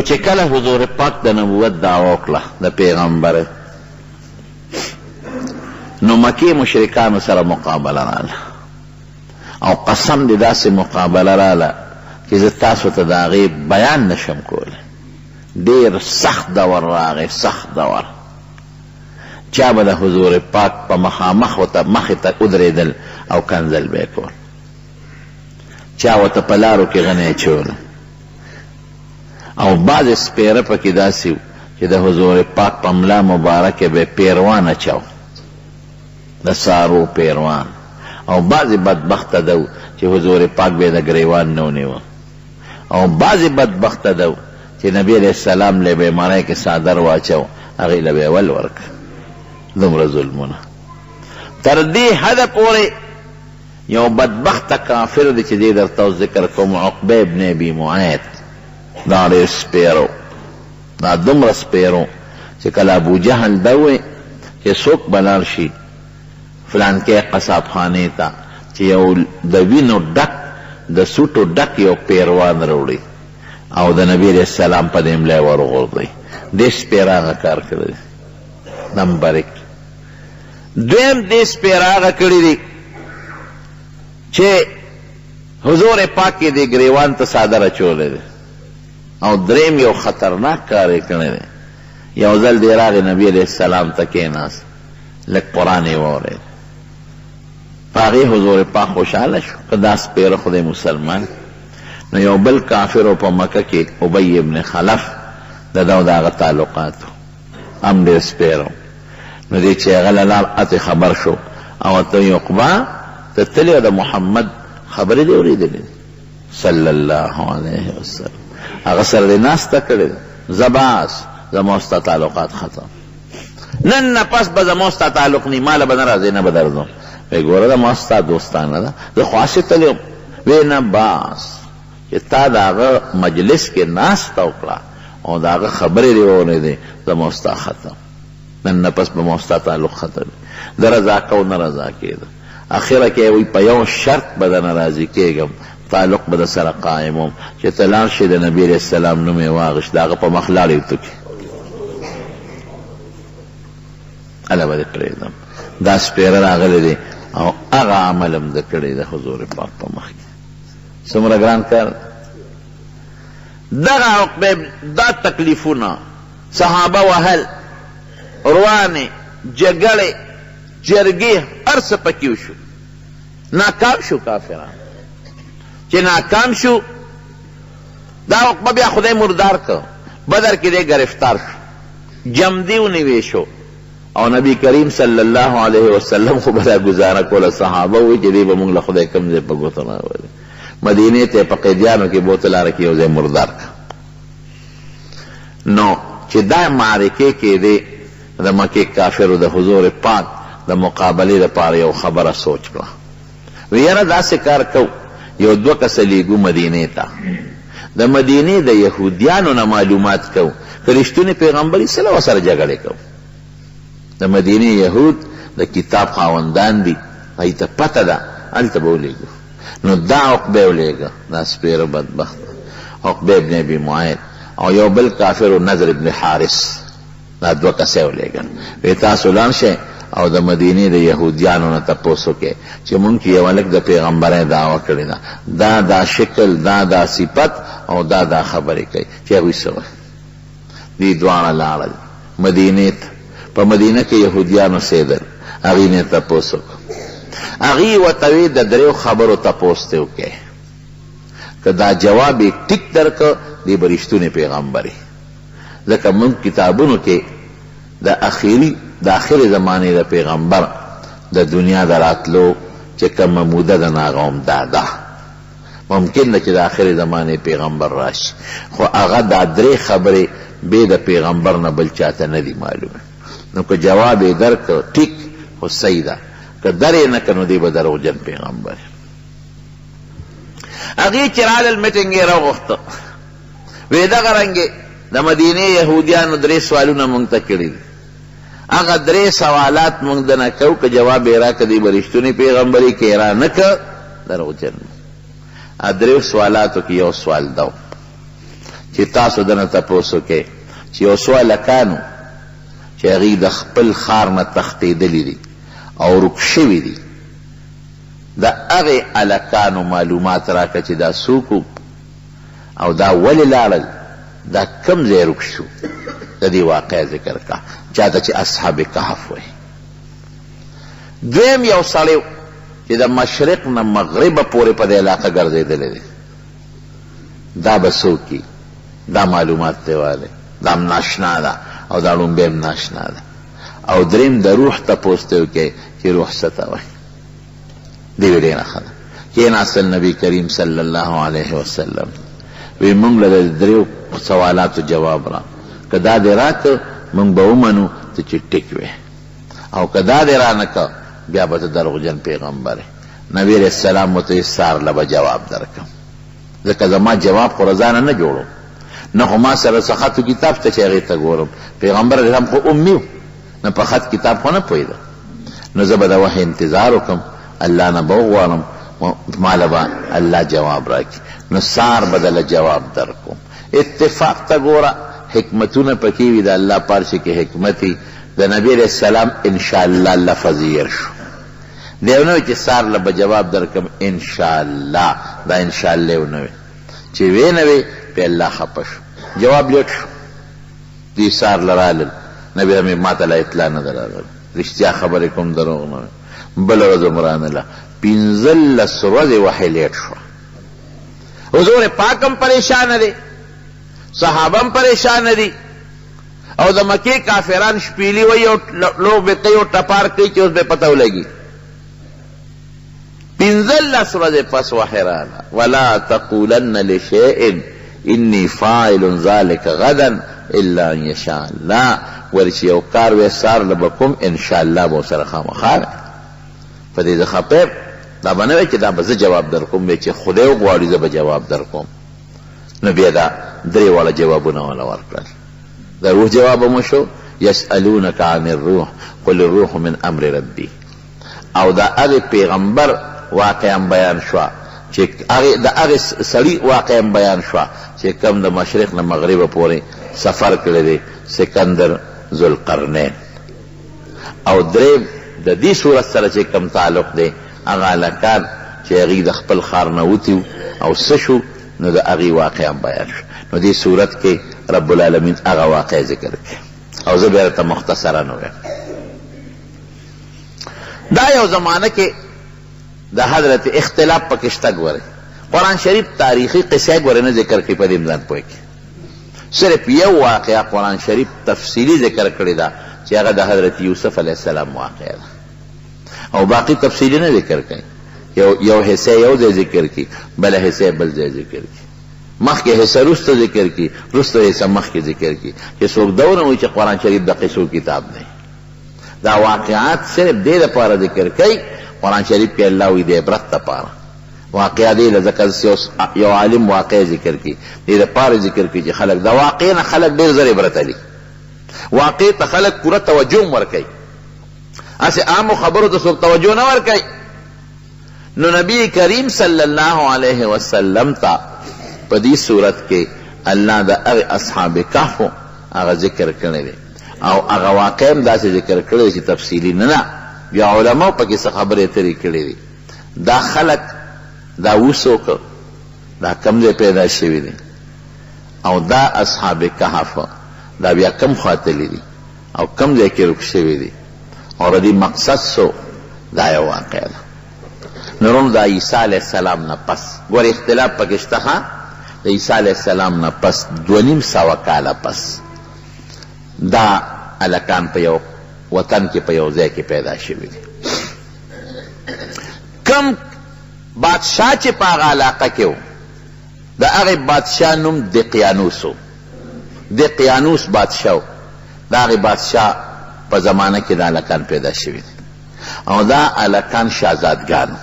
چې کله حضور پاک د نبوت دعوه وکړه د پیغمبرۍ، نو مکې مشرکانو سره مقابله راله او قسم دې داسې مقابله راله چې زه تاسو ته د هغې بیان نه شم کولی. ډېر سخت دور راغی، سخت دور. چا به د حضور پاک په مخامخ ورته مخې ته ودرېدل او کنځل به یې کول، چا ورته په لارو کې غنی اچولو او بعضې سپېره پکې داسې وو چې د حضور پاک په ملا مبارکې به یې پیروان اچاو، د څارو پیروان، او بعضې بدبخته ده وو چې حضور پاک به یې د ګریوان نه ونیوه، او بعضې بدبخته ده وو چې نبي علیه السلام له به یې مرۍ کې څادر واچاو، هغې له به یې ول ورکړ. دومره ظلمونه تر دې حده پورې. یو بدبخته کافر دی چې دی درته اوس ذکر کوم، عقبه ابن ابي معیط، دا ډېر سپېره و، دا دومره سپېره و چې کله ابو جهل دا وویل چې څوک به لاړ شي فلانکې قصابخانې ته چې یو د وینو ډک د سوټو ډک یو پیروان راوړي او د نبي علیه السلام په دې ملا یې وروغورځوي، دې سپېره هغه کار کړی دی. نمبر ایک. دویم دې سپېره هغه کړي دي چې حضور پاک یې دې ګریوان ته څادر اچولی دی. او دریم یو خطرناک کار یې کړی دی، یو ځل دی راغی نبي علیه السلام ته کېناست، لږ قرآن یې واورېد، په هغې حضور پاک خوشحاله شو که دا سپېره خو دی مسلمان. نو یو بل کافر و په مکه کې، ابی ابن خلف، د ده او د هغه تعلقات وو، هم ډېر سپېره و. نو دی چې هغه له لاړ اتې خبر شو او ورته وایي، عقبه ته تللی او د محمد خبرې دې اورېدلې دي صلی الله علیه وسلم، هغه سره دې ناسته کړې ده، ځه بس زما او ستا تعلقات ختم، نن نه پس به زما او ستا تعلق نه وي، ما له به نه راځې نه به درځم. وایي ګوره دا ما ستا دوستانه ده، زه خو هسې تللی وم. وایي نه بس چې تا د هغه مجلس کې ناسته وکړه او د هغه خبرې دې واورېدې، زما او ستا ختم، نن نه پس به ما او ستا تعلق ختم وي. ده رضا کو نه رضا کېده، اخره کې وایي په یو شرط به درنه راضي کېږم، تعلق به درسره قایموم چې ته لاړ شې د نبي علیه السلام نوم یې واخیست، د هغه په مخ لاړې وتوکې، هله به دې پرېږدم. دا سپېره راغلی دی او هغه عمل هم ده کړی د حضور پاک په مخ کې. څومره ګران کار دی دغه عقبه، دا تکلیفونه، صحابه وهل، روانې جګړې، جرګې، هر څه پکې وشو، ناکام شو کافران. چې ناکام شو دا عقبه بیا خدای مردار کړ، بدر کې دی ګرفتار شو، جمدی ونیوی شو او نبی کریم صلی الله علیه وسلم خو به دا ګزاره کوله، صحابه وایي چې دی به موږ له خدای کوم ځای په ګوتو راولي، مدینې ته یې په قیدیانو کې بوته لاره کې یو ځای مردار کړ. نو چې دا معرکې کېدې، د مکې کافرو د حضور پاک د مقابلې لپاره یو خبره سوچ کړه، وی یاره داسې کار کوو، یو دوه کسه لېږو مدینې ته، د مدینې د یهودیانو نه معلومات کوو، که رښتونی پیغمبر وي څه له ورسره جګړې کوو؟ د مدینې یهود د کتاب خاوندان دي، هغوی ته پته ده، هلته به ولېږو. نو دا عقبه یې ولېږه، دا سپېره بدبخت عقبه ابن ابي معیط او یو بل کافر و نضر ابن حارث، دا دوه کسه یې ولېږل، وی تاسو لاړ شئ او د مدینې د یهودیانو نه تپوس وکړئ چې مونږ کې یو هلک د پیغمبرۍ دعوه کړې ده، دا دا شکل، دا دا صفت او دا دا خبرې کوي، چې هغوی څه وایي. دوی دواړه لاړل مدینې ته، په مدینه کې یهودیان اوسېدل، هغوی نه یې تپوس وکړ، هغوی ورته وې د دریو خبرو تپوس ترې وکړئ، که دا جواب یې ټیک درکړ دی به رښتونی پیغمبر وي، ځکه موږ کتابونو کې د اخري د اخرې زمانې د پیغمبر د دنیا د راتلو چې کومه موده ده نو هغه هم دا ده. ممکن ده چې د اخرې زمانې پیغمبر راشي، خو هغه دا درې خبرې بې د پیغمبر نه بل چاته نه دي معلومې، نو که جواب یې درکړ ټیک خو صحیح ده، که در یې نه کړ نو دی به دروغجن پیغمبر وي. هغوی چې رالل میټنګ یې راوغوښته، وې دغه رنګې د مدینې یهودیانو درې سوالونه مونږ ته کړي دي، هغه درې سوالات مونږ دنه کوو، که جواب یې راکړ دی به رښتونی پیغمبر وي، که یې را نه کړ دروغجن وي. هغه دریو سوالاتو کې یو سوال دا و چې تاسو دنه تپوس وکړئ چې یو څو هلکان وو چې هغوی د خپل ښار نه تښتېدلي دي او ورک شوي دي، د هغې هلکانو معلومات راکړه چې دا څوک وو او دا ولې لاړل، دا کوم ځای ورک شو، د دې واقعه ذکر کړه چاته چې اصحاب کهف وایي. دویم یو سړی و چې د مشرق نه مغربه پورې په دې علاقه ګرځېدلی دی، دا به څوک وي، دا معلومات ترې والی، دا هم ناشنا ده او دا ړومبی هم ناشنا ده. او دریم د روح تپوس ترې وکړئ چې روح څه ته وایي. دې وی ډېره ښه ده. کېناستل نبي کریم صلی الله علیه وسلم وی مونږ له د دریو سوالاتو جواب را که دا دې راکړ مونږ به ومنو ته چې ټیک وې او که دا دې رانه کړ بیا به ته دروغجن پیغمبر یې. نبي علیه السلام ورته وی سار له به جواب درکړم ځکه زما جواب خو له ځانه نه جوړوم نه خو ما سره څه خط و کتاب شته چې هغې ته ګورم پیغمبر علیه السلام خو امي و نو په خط کتاب خو نه پوهېده نو زه به د وحې انتظار وکړم الله نه به وغواړم ماله به الله جواب راکړي نو سار به دله جواب درکوم. اتفاق ته ګوره حکمتونه پکې وي د الله په هر شي کې حکمت وي د نبي علیه السلام ان شاء الله لفظ هېر شو دی ونه وي چې سار له به جواب درکړم ان شاء الله دا ان شاء الله یې ونه وي چې ویې نه وي پرې الله خپه شو جواب لېټ شو. دوی سهار له رالل، نبي هم یې ماته لا اطلاع نه ده راغلې، رښتیا خبرې کوم دروغ نه وایم، بله ورځ هم رانله، 15 ورځې وحې لېټ شوه، حضور پاک هم پرېشانه دی، صحابه هم پرېشانه دي او د مکې کافران شپېلي وهي او لوبې کوي او ټپار کوي چې اوس به پته ولګي. 15 ورځې پس وحی راغله، ولا تقولن لشیء انی فاعل ذلک غدا الا ان یشاء الله، ګورې چې یو کار وې سهار له به کوم ان شاء الله به ورسره خامخا وې، په دې زه خپه یم، دا به نه وې چې دا به زه جواب درکوم، وې چې خدای وغواړي زه به جواب درکوم. نو بیا دا درې واړه جوابونه وله ورکړل، د روح جواب هم وشو، یسألونک عن الروح قل الروح من امر ربي. او د هغه پیغمبر واقعه هم بیان شوه چې هغه د هغه سړي واقعه هم بیان شوه چې کوم د مشرق نه مغربه پورې سفر کړی دی، سکندر ذوالقرنین. او دریم د دې سورت سره چې کوم تعلق دی هغه هلکان چې هغوی د خپل ښار نه وتي وو او څه شو نو د هغوی واقعه هم بیان شوه. نو دې سورت کې رب العالمین هغه واقعه ذکر کړې او زه بیا درته مختصراً ووایم. دا یو زمانه کې د حضرت اختلاف پکې شته. ګورئ قرآن شریف تاریخي قصه ګورئ نه ذکر کړي، په دې هم ځان پوه کړي. صرف یو واقعه قرآن شریف تفصیلي ذکر کړې ده چې هغه د حضرت یوسف علیه السلام واقعه ده، او باقي تفصیلي نه ذکر کوي. یو یو حصه یو ځای ذکر کړي، بله حصه بل ځای ذکر کړي، مخکې حصه وروسته ذکر کړي، وروسته حصه مخکې ذکر کړي، چې څوک دا ونه وایي چې قرآن شریف د قصو کتاب دی. دا واقعات صرف دې لپاره ذکر کوي، قرآن شریف کې الله وایي د عبرت لپاره واقعه دې له، ځکه یو عالم واقعه ذکر کوي دې لپاره ذکر کوي چې خلک د واقع نه خلک ډېر زر عبرت اخلي، واقع ته خلک پوره توجه هم ورکوي، هسې عامو خبرو ته څوک توجه نه ورکوي. نو نبی کریم صلی الله علیه وسلم ته په دې سورت کې الله د هغې اصحاب کهف هغه ذکر کړی دی او هغه واقعه هم داسې ذکر کړې ده چې تفصیلي نه ده، بیا علماو پکې څه خبرې اترې کړې دي. دا خلک دا وو څوک، دا کوم ځای پیدا شوي دي او دا اصحاب کهف دا بیا کوم خوا تللي دي او کوم ځای کې ورک شوي دي او د دې مقصد څه، دا یو واقعه ده. نو وروڼو د عیسی علیه السلام نه پس ګوره اختلاف پکې شته ښه، د عیسی علیه السلام نه پس 250 کاله پس دا هلکان په یو وطن کې په یو ځای کې پیدا شوي دي. کوم بادشاه چې په هغه علاقه کې و د هغې بادشاه نوم دقیانوس و، دقیانوس بادشاه و، د هغې بادشاه په زمانه کې دا هلکان پیدا شوي دي او دا هلکان شهزادګان وو.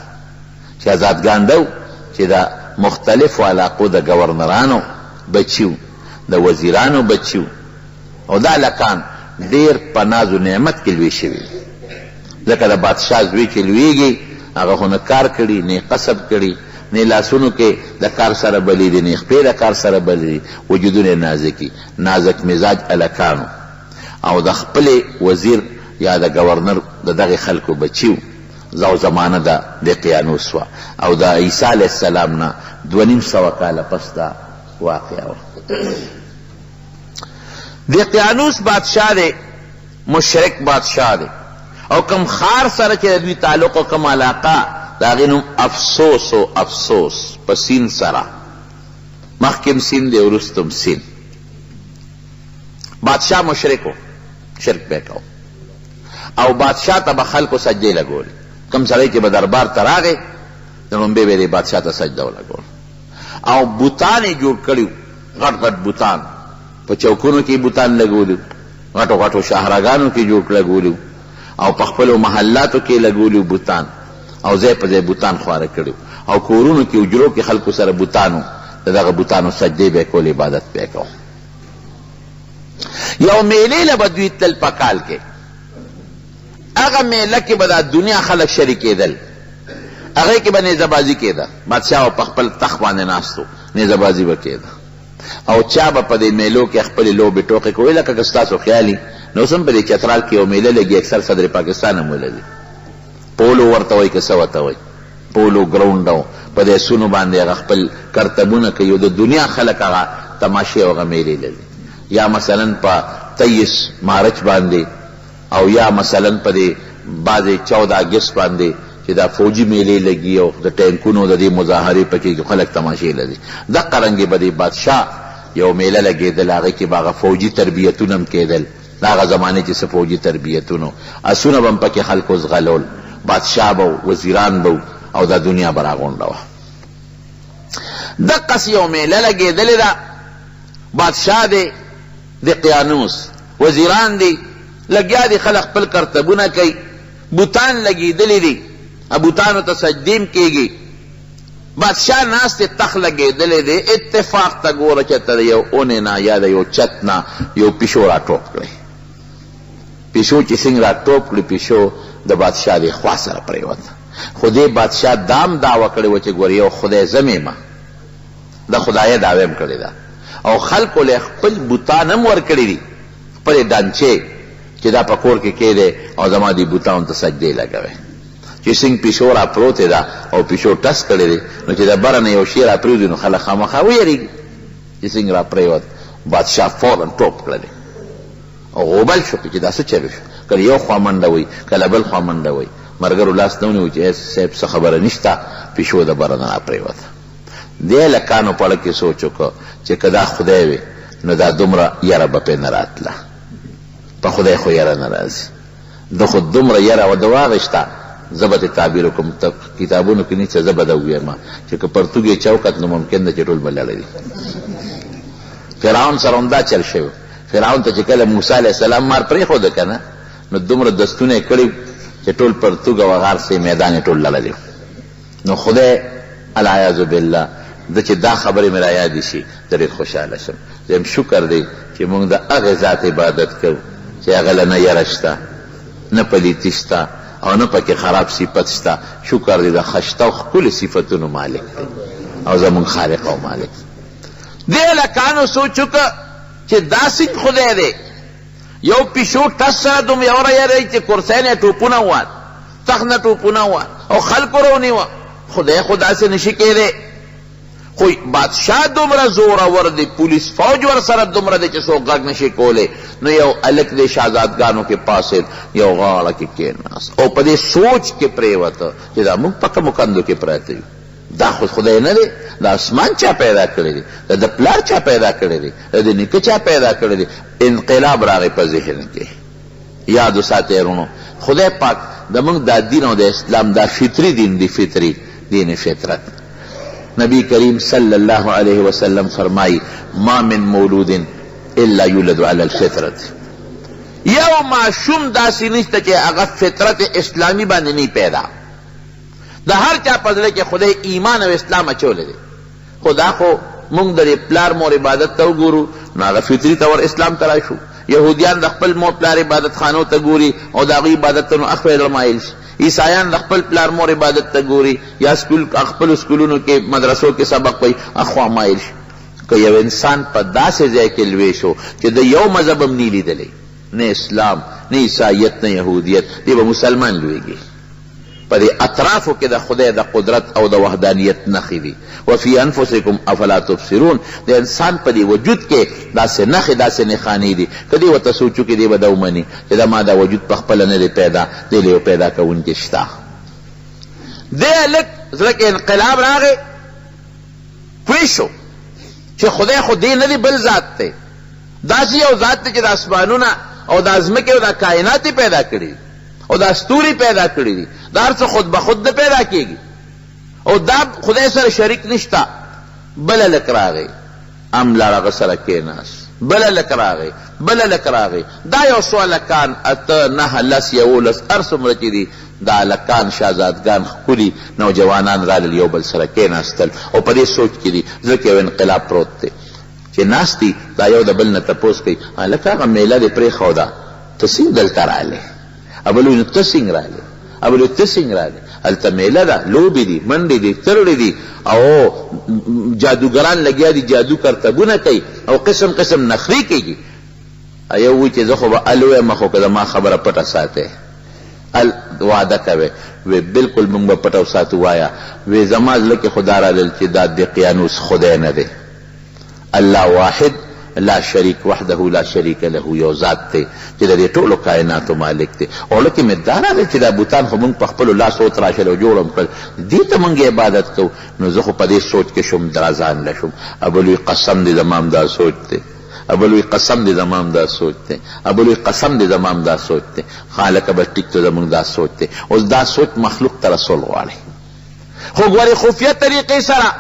شهزادګان دا وو چې د مختلفو علاقو د ګورنرانو بچي وو، د وزیرانو بچي وو او دا هلکان ډېر په ناز و نعمت کې لوی شوي دي، ځکه د بادشاه زوی چې لویږي هغه خو نه کار کړي نه یې قصب کړي، نه لاسونو کې د کار سره بلې دي، نه خپې د کار سره بلې دي، وجودونه یې نازکي، نازک مزاج هلکان وو او د خپلې وزیر یا د ګورنر د دغې خلکو بچي وو. او زمانه د دقیانوس وه او د عیسی علیه السلام نه 250 کاله پس دا واقعه وه. دقیانوس بادشاه دی، مشرک بادشاه دی او کوم ښار سره چې د دوی تعلق او کوم علاقه د هغې نوم افسوس و، افسوس په سین سره، مخکې هم سین دی وروسته هم سین. بادشاه مشرک و، شرک به یې کاوه او بادشاه ته به خلکو سجدې لګولې. کوم سړی چې به دربار ته راغی نو ړومبی به یې بادشاه ته سجده ولګوله او بتان یې جوړ کړي وو، غټ غټ بتان، په چوکونو کې یې بتان لګولي وو، غټو غټو شاهراګانو کې جوړ لګولي وو او په خپلو محلاتو کې یې لګولي وو بتان او ځای په ځای بتان خواره کړي وو او کورونو کې حجرو کې خلکو سره بتان وو، د دغه بتانو سجدې به یې کولې، عبادت به یې کاوه. یو میلې له به دوی تلل په کال کې، هغه میله کې به دا دنیا خلک شریکېدل، هغې کې به نیزه بازي کېده، بادشاه به په خپل تخت باندې ناست و، نیزه بازي به کېده او چا به په دې میلو کې خپلې لوبې ټوقې کولې، لکه که ستاسو خیال وي نو اوس هم په دې چترال کې یو میله لګي، اکثر صدر پاکستان هم ولګي، پولو ورته وایي که څه ورته وایي، پولو ګراونډ او په دې اسونو باندې هغه خپل کرتبونه کوي او د دنیا خلک هغه تماشې او هغه میلې لري. یا مثلا په 23 مارچ باندې او یا مثلا په دې بعضې 14 اګست باندې چې دا فوجي میلې لګي او د ټانکونو د دې مظاهرې پکې کې خلک تماشې لري، دقه رنګې به دې بادشاه یو میله لګېدله، هغې کې به هغه فوجي تربیتونه هم کېدل. د هغه زمانې چې څه فوجي تربیتونه وو، اسونه به هم پکې خلکو ځغلول، بادشاه به و، وزیران به وو او دا دنیا به راغونډه وه. دقسې یو میله لګېدلې ده، بادشاه دی دقیانوس، وزیران دي، لګیا دي خلک خپل کرتبونه کوي، بتان لګېدلي دي، بتانو ته سجدې هم کېږي، بادشاه ناست دی، تخت لګېدلی دی، اتفاق ته ګوره چېرته د یو اونې نه یا د یو چت نه یو پیشو را ټوپ کړی، پیشو چې څنګه را ټوپ کړي، پیشو د بادشاه دې خوا سره پرېوته، خو دې بادشاه دا هم دعوه کړې وه چې ګوره یو خدای زه یم، د خدایۍ دعوه هم کړې ده او خلکو له خپل بتان هم ورکړي دي، خپلې ډانچې چې دا په کور کې کېږدی او زما دې بتانو ته سجدې لګوی. چې څنګه پیشو را پروتې ده او پیشو ټس کړی دی، نو چې د بره نه یو شی را پرېوځي نو خلک خامخا ویرېږي. چې څنګه را پرېوت، بادشاه فورا ټوپ کړلی او غوبل شو چې دا څه چل شو، کله یو خوا منډه وهي کله بل خوا منډه وهي. ملګرو لاس نه ونیو چې ای صاحب څه خبره نشته، پیشو د بره نه را پرېوته. دې هلکانو په زړه کې سوچ وکړ چې که دا خدای وي نو دا دومره یره به پرې نه راتله، په خدای خو یره نه راځي، ده خو دومره یره وه، ده واغشته، زه به ترې تعبیر وکړم، کتابونو کې نشته، زه به دا ووایم چې که پرتوګ یې چا وکت نو ممکن ده چې ټول به لړلي. فرعون سره هم دا چل شوی، فرعون ته چې کله موسی علیه السلام مار پرېښوده که نه، نو دومره دستونه یې کړي چې ټول پرتوګ او هغه هر څه میدان یې ټول لړلی. نو خدای العیاذ بالله زه چې دا خبرې مې رایادې شي زه ډېر خوشحاله شم. زه وایم شکر دی چې موږ د هغه ذات عبادت کوو چې هغه له نه یره شته، نه پلیتي شته او نه پکې خراب صفت شته. شکر دی د ښایسته او ښکلي صفتونو مالک دی او زموږ خالق او مالک دی. دې هلکانو سوچ وکړ چې دا څنګه خدای دی، یو پیشو ټس سره دومره یوره یره چې کرسۍ نه یې ټوپونه ووهل، تخت نه ټوپونه وه او خلکو راونیوه، خدای خو داسې نشي کېدی، خو بادشاه دومره زورور دی، پولیس فوج ورسره دومره دی چې څوک غږ نشي کولی. نو یو هلک دی شهزادګانو کې پاڅېد، یو غاړه کې کېناست او په دې سوچ کې پرېوته چې دا موږ په کومو کندو کې پراته یو، دا خو خدای نه دی، دا اسمان چا پیدا کړی دی، د ده پلار چا پیدا کړی دی، د ده نیکه چا پیدا کړی دی. انقلاب راغی په ذهن کې. یاد وساتئ وروڼو، خدای پاک د موږ دا دین او د اسلام دا فطري دین دی، فطري دین فطرت. نبی کریم صلی الله علیه وسلم فرمایي، ما من مولود الا یولد علی الفطرت. یو ماشوم داسې نشته چې هغه فطرت اسلامي باندې نه پیدا. د هر چا په زړه کې خدای ایمان او اسلام اچولی دی، خو دا خو موږ د دې پلار مور عبادت ته وګورو نو هغه فطري طور اسلام ته راشو. یهودیان د خپل مور پلار عبادت خانو ته ګوري او د هغوی عبادت ته نو اخوا یې زړه مایل شي. عیسایان د خپل پلار مور عبادت ته ګوري یا سکول خپلو سکولونو کې مدرسو کې سبق وایي، اخوا مایل شي. که یو انسان په داسې ځای کې لوی شو چې ده یو مذهب هم نه لیدلی، نه اسلام، نه عیسایت، نه یهودیت، دی به مسلمان لویږي. په دې اطرافو کې د خدای د قدرت او د وحدانیت نښې دي. وفي انفسکم افلا تبصرون، د انسان په دې وجود کې داسې نښې، داسې نښانې دي، که دی ورته سوچ وکړي دی به دا ومني چې زما دا وجود په خپله نه دی پیدا، دې له یو پیدا کوونکی شته. دې هلک زړه کې انقلاب راغی، پوه شو چې خدای خو دی نه دی بل ذات دی، داسې یو ذات دی چې د اسمانونه او دا ځمکې او دا کائنات یې پیدا کړي دي او دا ستوري پیدا کړي دي، دا هر څه خود به خود نه پیدا کېږي او دا خدای سره شریک نشته. بل هلک راغی، هم لاړ هغه سره کېناست، بل هلک راغی، بل هلک راغی، دا یو څو هلکان، 8، 9، 10، 11، هر څومره چې دي دا هلکان، شهزادګان، ښکلي نوجوانان رالل، یو بل سره کېناستل او په دې سوچ کې دي، زړه کې یو انقلاب پروت دی. چې ناست دي دا یو د بل نه تپوس کوي، هلکه هغه مېله دې پرېښوده، ته څنګه دلته رالې؟ بل وایي نو ته څنګه رالې؟ بل وایي ته څنګه رالې؟ هلته مېله ده، لوبې دي، منډې دي، ترړې دي او جادوګران لګیا دي، جادو کرتبونه کوي او قسم قسم نخرې کېږي. یو وایي چې زه خو به ال ووایم خو که زما خبره پټه ساتې، ال وعده کوې؟ وی بالکل موږ به پټه وساتو. وایه. وی زما زړه کې خو دا رالل چې دا دقیانوس خدای نه دی، الله واحد لا شریک وحده لا شریک له یو ذات دی چې د دې ټولو کائناتو مالک دی. او زړه کې مې دا راغی چې دا بتان خو موږ په خپلو لاسو وتراشل او جوړ هم کړل، دې ته موږ عبادت کوو. نو زه خو په دې سوچ کې شوم، درځان له شوم. ابل وی قسم دی زما هم دا سوچ دی، ابل وی قسم دی زما هم دا سوچ دی، ابل وی قسم دی زما هم دا سوچ دی. ښه هلکه بس ټیک ته زموږ دا سوچ دی. اوس دا سوچ مخلوق ته رسول غواړي، خو ګورې خفیه طریقې سره،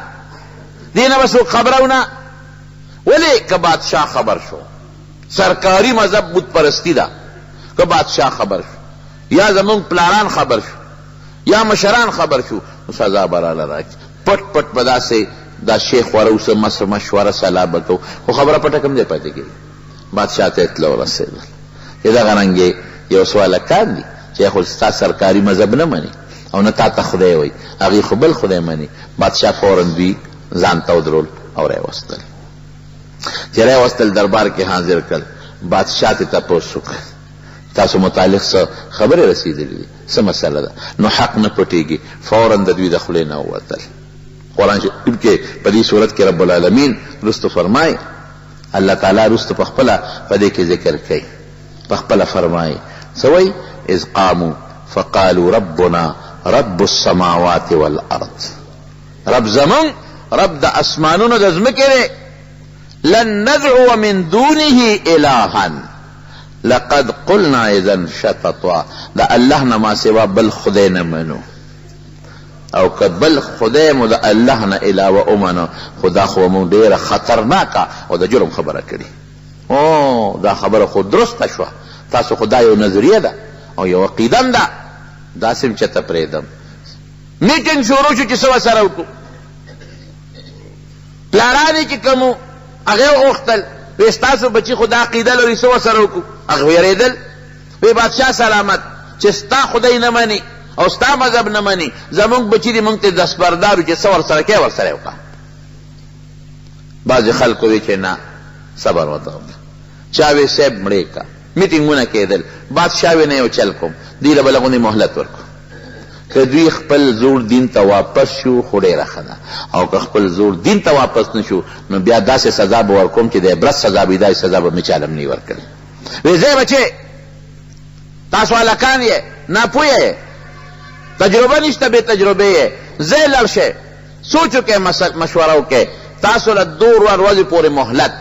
دې نه به څوک خبرونه. ولې که بادشاه خبر شو، سرکاري مذهب بت پرستی ده، که بادشاه خبر شو یا زموږ پلاران خبر شو یا مشران خبر شو، نو سزا به راله راکړي. پټ پټ به داسې دا شیخ وره اوسه مشوره سلا به کوو، خو خبره پټه کوم ځای پاتې کېږي. بادشاه ته اطلاع ورسېدل چې دغه رنګې یو څو هلکان دي چې خو ستا سرکاري مذهب نه مني او نه تا ته خدای وایي، هغوی خو بل خدای مني. بادشاه فورا دوی ځان ته ودرول او راوستل. چې راوستل دربار کې حاضر کړل. بادشاه ته تپوس وکړ، تاسو متعلق څه خبرې رسېدلې دي، څه مسله ده؟ نو حق نه پټېږي، فورا د دوی د خولې نه ووتل. قرآن شریف کې په دې صورت کې رب العالمین وروسته فرمایي، الله تعالی وروسته په خپله په دې کې ذکر کوي، په خپله فرمایي، څه وایي؟ اذ قاموا فقالوا ربنا رب السماوات والارض، رب زمونږ رب د اسمانونو د ځمکې دی، لن ندعو من دونه الها لقد قلنا اذا شططا، د الله نه ما سوا بل خدای نه منو، او که بل خدای مو د الله نه علاوه ومنو خو دا خو مونږ ډېره خطرناکه او د جرم خبره کړې. او دا خبره خو درسته شوه، تاسو خو دا یو نظریه ده او یو عقیده هم ده، داسې هم چېرته پرېږدم. میټینګ شروع شو چې څه ورسره وکړو. پلاران یې چې کوم وو هغې وغوښتل، وی ستاسو بچي خو دا عقیده لري، څه ورسره وکړو؟ هغه ویرېدل، وی بادشاه سلامت چې ستا خدای نه مني او ستا مذهب نه مني، زموږ بچي دي، موږ ته دستبردار یو، چې څه ورسره کوې ورسره یې وکړه. بعضې خلکو وی چې نه صبر ورته وکړه، چا وی صاحب مړې کړه. میټینګونه کېدل، بادشاه وی نه یو چل کوم، دوی له به لږ غوندې مهلت ورکړو، که دوی خپل زوړ دین ته واپس شو خو ډېره ښه ده، او که خپل زوړ دین ته واپس نه شو نو بیا داسې سزا به ورکوم چې د عبرت سزا به وي، داسې سزا به مې چا له هم نه وي ورکړې. وی ځئ بچې، تاسو هلکان یې، ناپوهه یې، تجربه نشته، بې تجربې یې، ځئ لاړ شئ، سوچ وکړئ، مشوره وکړئ، تاسو له دوه ورځې پورې مهلت،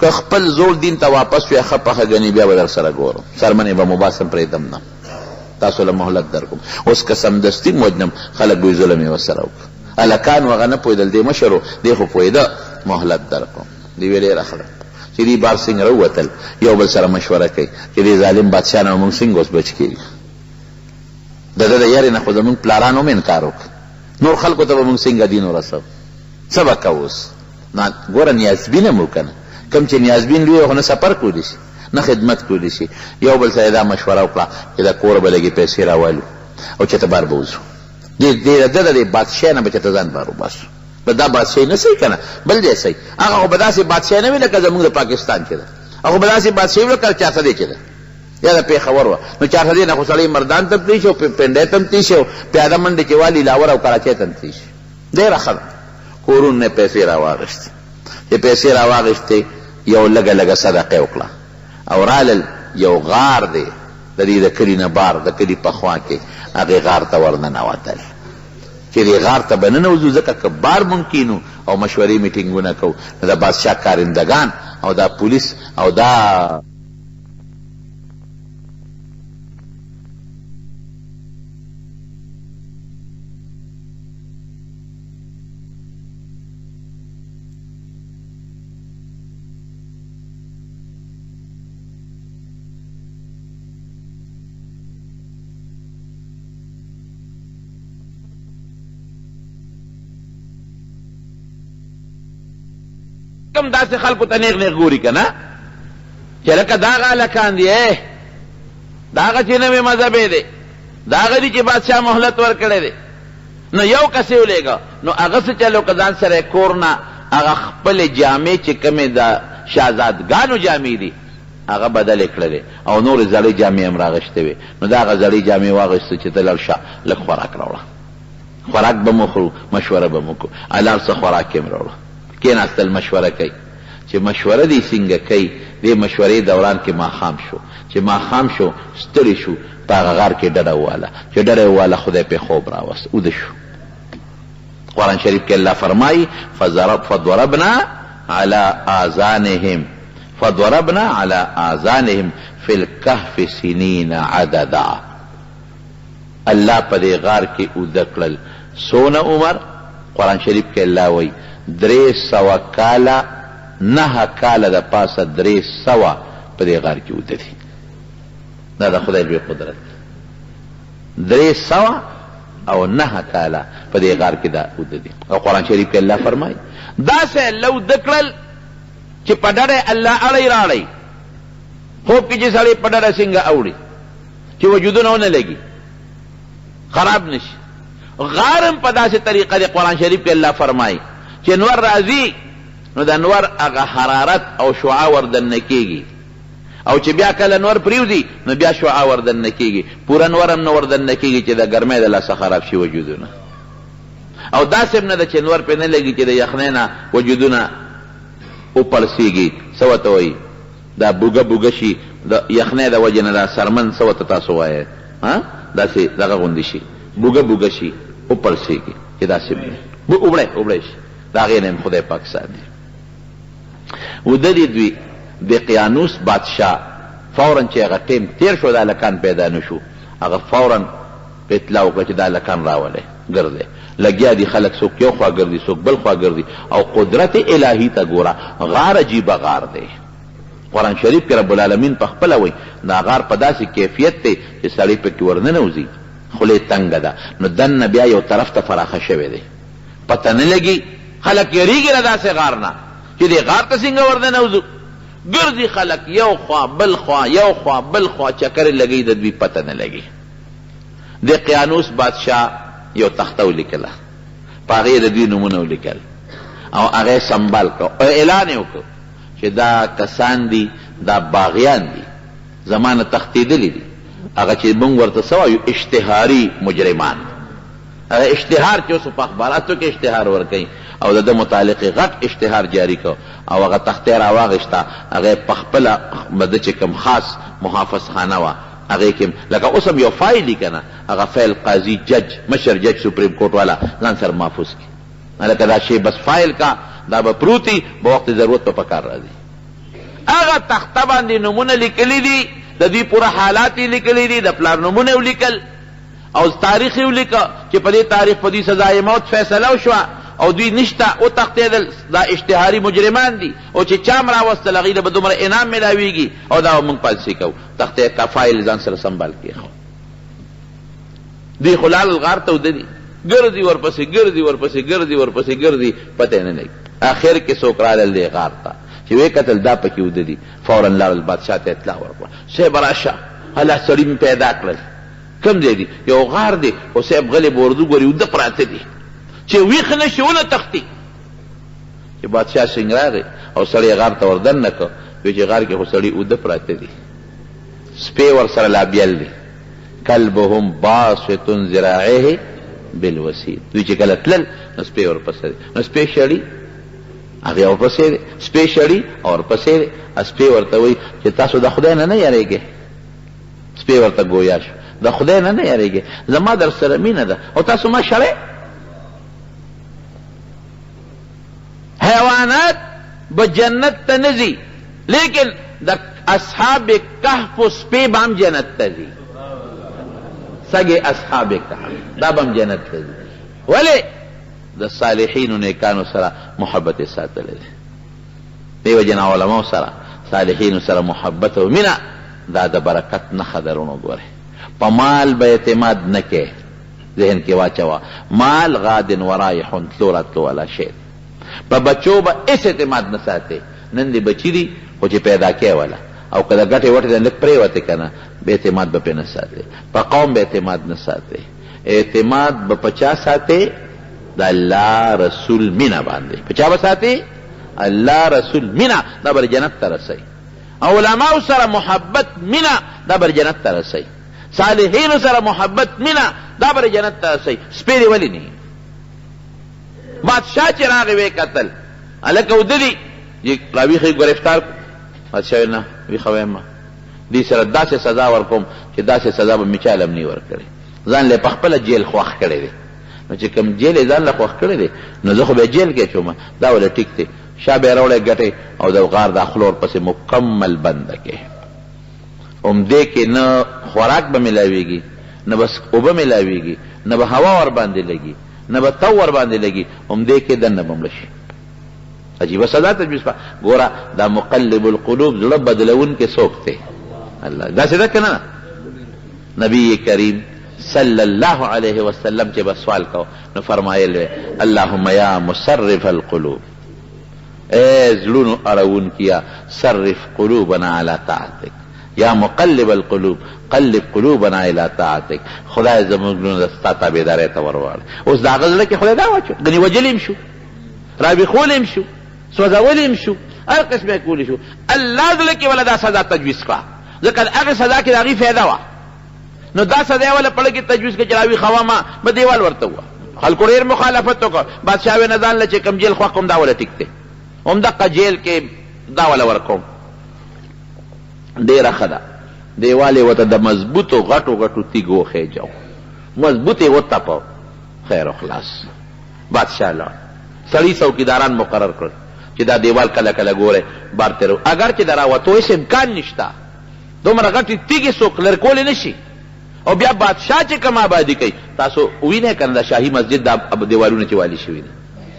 که خپل زوړ دین ته واپس شوې ښه پخه ګني بیا به در سره ګورم، څرمنې به مو باسم، پرېږدم نه، تاسو له مهلت درکوم. اوس که سمدستي هم وژنم خلک به وایي ظلم یې ورسره وکړ. هلکان وو هغه نه پوهېدل، دی مشر و، دی خو پوهېده. مهلت درکوم. دی ویل ډېره ښه ده. چې دوی بار څنګه راووتل، یو بل سره مشوره کوي چې دې ظالم بادشاه نه به موږ څنګه اوس بچ کېږو، د ده د یرې نه خو زموږ پلارانو هم انکار وکړ، نور خلکو ته به موږ څنګه دین ورسوو، څه به کوو اوس؟ نو ګوره نیازبین هم وو که نه، کوم چې نیازبین لوی خو نه سفر کولی شي نه خدمت کولی شي. یو بل سره دا مشوره وکړه چې د کوره به لږې پیسې راوالو، او چېرته بار به وځو. دې دې د دې بادشاه نه به چېرته ځان بار وباسو. به دا بادشاهي نه صحیح که نه بل ځای صحیح. هغه خو به داسې بادشاهي نه وي لکه زموږ د پاکستان چې ده، هغه به داسې بادشاهي وي لکه چارسدې چې ده یا د پېښور وه. نو چارسدې نه خو سړی مردان ته هم تللی شي او پنډۍ ته هم تللی شي او پیاده منډې چې والي لاهور او کراچۍ ته هم تللی شي. ډېره ښه ده. کورونو نه پیسې راواخیستې، چې پیسې راواخیستې یو لږه لږه صدقه یې وکړه او رالل. یو غار دی د دې د کلي نه بار د کلي په خوا کې، هغې غار ته ورننوتل. چې دې غار ته به ننوځو، ځکه که بار مونږ کینو او مشورې میټینګونه کوو نو د بادشاه کارندګان او دا پولیس او دا کوم داسې خلکو ته نیغ نیغ ګوري که نه چې لکه دا هغه هلکان دي، دا هغه چې نوی مذهب یې دی، دا هغه دي چې بادشاه مهلت ورکړی دی. نو یو کس یې ولېږه، نو هغه څه چل وکړ، ځان سره یې کور نه هغه خپلې جامې چې کومې د شهزادګانو جامې دي هغه بدلې کړلې او نورې زړې جامې یې هم راغشتې وې. نو دا هغه زړې جامې واغوستې چې ته لاړ شه لږ خوراک راوړه، خوراک به مو خورو، مشوره به مو کوو. لاړ څه خوراک یې هم راوړه. کېناستل مشوره کوي، چې مشوره دې څنګه کوي، دې مشورې دوران کې ماښام شو، چې ماښام شو ستړي شو، په هغه غار کې ډډه وواله، چې ډډه یې وواله خدای پرې خوب راوست، اوده شو. قرآن شریف کې الله فرمایي فضربنا علی آذانهم فضربنا علی آذانهم فی الکهف سنین عددا. الله په دې غار کې اوده کړل څونه عمر؟ قرآن شریف کې الله وایي 300 کاله، 9 کاله د پاسه 300 په دې غار کې اوده دي. دا د خدای لوی قدرت دی. 309 کاله په دې غار کې دا اوده دي. او قرآن شریف کې الله فرمایي داسې الله اوده کړل چې په ډډه الله اړی راړی. خوب کې چې سړی په ډډه څنګه اوړي چې وجودونه ونه لګي، خراب نشي. غار هم په داسې طریقه دی. قرآن شریف کې الله فرمایي چې نور راځي نو د نور هغه حرارت او شعاع وردننه کېږي، او چې بیا کله نور پرېوځي نو بیا شعاع وردننه کېږي، پوره نور هم نه وردننه کېږي چې د ګرمۍ د لاسه خراب شي وجودونه. او داسې هم نه ده چې نور پرې نه لګي چې د یخنۍ نه وجودونه وپړسېږي، څه ورته وایي، دا بوګه بوګه شي د یخنۍ د وجې نه، دا سرمن څه ورته تاسو وایئ، ها داسې دغه غوندې شي، بوګه بوګه شي، وپړسېږي، چې داسې اوبړی اوبړی شي، د هغې نه هم خدای پاک ساتي. وده دي دوی دقیانوس بادشاه فورا چې هغه ټیم تېر شو، دا هلکان پیدا نه شو، هغه فورا په اطلاع وکړه چې دا هلکان راولئ. ګرځي لګیا دي خلک، څوک یو خوا ګرځي، څوک بل خوا ګرځي. او قدرت الهي ته ګوره، غار عجیبه غار دی. قرآن شریف کې رب العالمین په خپله وایي دا غار په داسې کیفیت دی چې سړی پکې ورننوځي، خولې تنګه ده، نو دننه بیا یو طرف ته فراخه شوی دی، پته نه لګي، خلک یریږي له داسې غار نه چې دې غار ته څنګه ورننوځو. ګرځي خلک یو خوا بل خوا، یو خوا بل خوا، چکرې لګوي، د دوی پته نه لګي. د قیانوس بادشاه یو تخته ولیکله، په هغې یې د دوی نومونه ولیکل او هغه یې سمبال کړ او اعلان یې وکړ چې دا کسان دي، دا باغیان دي، زما نه تښتېدلي دي. هغه چې موږ ورته څه وایو، اشتهاري مجرمان. هغه اشتهار چې اوس په اخباراتو کې اشتهار ورکوي، او د ده متعلق یې غټ اشتهار جاري کړ او هغه تخته یې راواخیسته، هغه یې په خپله د ده چې کوم خاص محافظ خانه وه هغې کې لکه اوس هم یو فایل وي که نه، هغه فایل قاضي جج مشر جج سپریم کورټ والا ځان سره محفوظ کړي، لکه دا شی بس فایل کا، دا به پروت وي، په وخت ضرورت به په کار راځي. هغه تخته باندې نومونه لیکلي دي، د دوی پوره حالات یې لیکلي دي، د پلار نومونه یې ولیکل او تاریخ یې ولیکه چې په دې تاریخ په دوی سزای موت فیصله وشوه او دوی نشته وتښتېدل، دا اشتهاري مجرمان دي او چې چا هم راوستل هغوی له به دومره انعام میلاویږي او دا به موږ پالیسي کوو. تخته کا فایل ځان سره سنبال کېښود. دوی خو لاړل غار ته وده دي، ګرځي ورپسې ګرځي ورپسې ګرځي ورپسې ګرځي، پته یې نه لګي. اخر کې څوک راغلل دې غار ته، چې ویې کتل دا پکې وده دي، فورا لاړل بادشاه ته اطلاع ورکړه، صاحب راشه هله سړي مې پیدا کړل. کوم ځای دي؟ یو غار دی، خو صاحب غلې به ورځو ګوري اوده پراته دي چې ویښ نه شي ونه تښتي. چې بادشاه سنګ راغی او سړی غار ته ور دننه کړ، وی چې غار کې خو سړي اوده پراته دي، سپی ورسره لا بیل دی، کلبهم باسط ذراعیه بالوسید. دوی چې کله تلل نو سپی ورپسې دی، نو سپی شړي، هغې ورپسې دی، سپی شړي او ورپسې دی. سپی ورته وایي چې تاسو د خدای نه نه یریږئ. سپی ورته ګویا شو، د خدای نه نه یریږئ، زما در سره مینه ده او تاسو ما شړئ. حیوانات به جنت ته نه ځي، لیکن د اصحاب کهف سپی به هم جنت ته ځي. سګې اصحاب کهف دا به هم جنت ته ځي. ولې؟ د صالحینو نیکانو سره محبت یې ساتلی دی. دې وجې نه علماو سره، صالحینو سره محبت او مینه دا د برکت نښه ده. وروڼو ګورئ، په مال به اعتماد نه کوې، ذهن کې واچوه، مال غاد ورایح، تلو راتلو والا شی دی. په بچو به هېڅ اعتماد نه ساتې، نن دې بچي دي خو چې پیدا کوې وله، او که د ګټې وټې نه لږ پرېوتې که نه، به اعتماد به پرې نه ساتې. په قوم به اعتماد نه ساتې، اعتماد به په چا ساتې؟ د الله رسول مینه باندې. په چا به ساتې؟ الله رسول مینه، دا به جنت ته رسوي. علماو سره محبت مینه، دا به جنت ته رسوي. صالحینو سره محبت مینه، دا به جنت ته رسوي. سپی دې ولې نه؟ بادشاه چې راغی ویې کتل، هلکه اوده دي، راویښ یې ګرفتار کړو. بادشاه ویل نه، ویښوه یې مه، دې سره داسې سزا ورکوم چې داسې سزا به مې چا له هم نه وي ورکړې. ځان له یې په خپله جیل خوښ کړی دی، نو چې کوم جیل یې ځان له خوښ کړی دی نو زه خو به یې جیل کې اچوم، دا ولې ټیک دی. شا به یې راوړی ګټې او د غار دا خوله ورپسې مکمل بنده کړي. همدې کې نه خوراک به ملاویږي، نه به اوبه ملاویږي، نه به هوا ورباندې لګي، نه به تاو ورباندې لګي، همدې کې دننه به مړه شي. عجیبه سزا تجویز کړه. ګوره دا مقلب القلوب، زړه بدلوونکی څوک دی؟ الله. داسې ده که نه؟ نبی کریم صلی الله علیه وسلم چې به سوال کو نو فرمایل وی، اللهم یا مصرف القلوب، ای زړونو اړوونکیه، صرف قلوبنا علی طاعتک، یا مقلب القلوب قلب قلوبنا الی طاعتک. خدای زموږ زړونه د ستا تابعدارۍ ته ورواړوي. اوس د هغه زړه کې خدای دا واچو، ګنې وژلی هم شو، راویښولی هم شو، سوځولی هم شو، هر قسم یې کولی شو. الله زړه کې وله دا سزا تجویز کړه، ځکه د هغې سزا کې د هغې فایده وه، نو دا سزا یې وله په زړه کې تجویز کړه چې راویښوه ما، به دیوال ورته ووهه. خلکو ډېر مخالفت وکړ. بادشاه ویې نه ځان له چې کوم جیل خوښ کوم دا وله ټیک دی، همدقه جیل کې دا وله ورکوم، ډېره ښه ده. دیوال یې ورته د مضبوطو غټو غټو تیږو وخېجاو، مضبوط یې وتپه، خیر او خلاص. بادشاه لاړ، سړي څوکیداران مقرر کړل چې دا دیوال کله کله ګورئ بار تېرو، اګر چې د راوتو هېڅ امکان نشته، دومره غټې تیږې څوک لرې کولی نه شي. او بیا بادشاه چې کومه آبادي کوي، تاسو وینئ که نه، د شاهي مسجد دا دیوالونه چې والي شوي دي،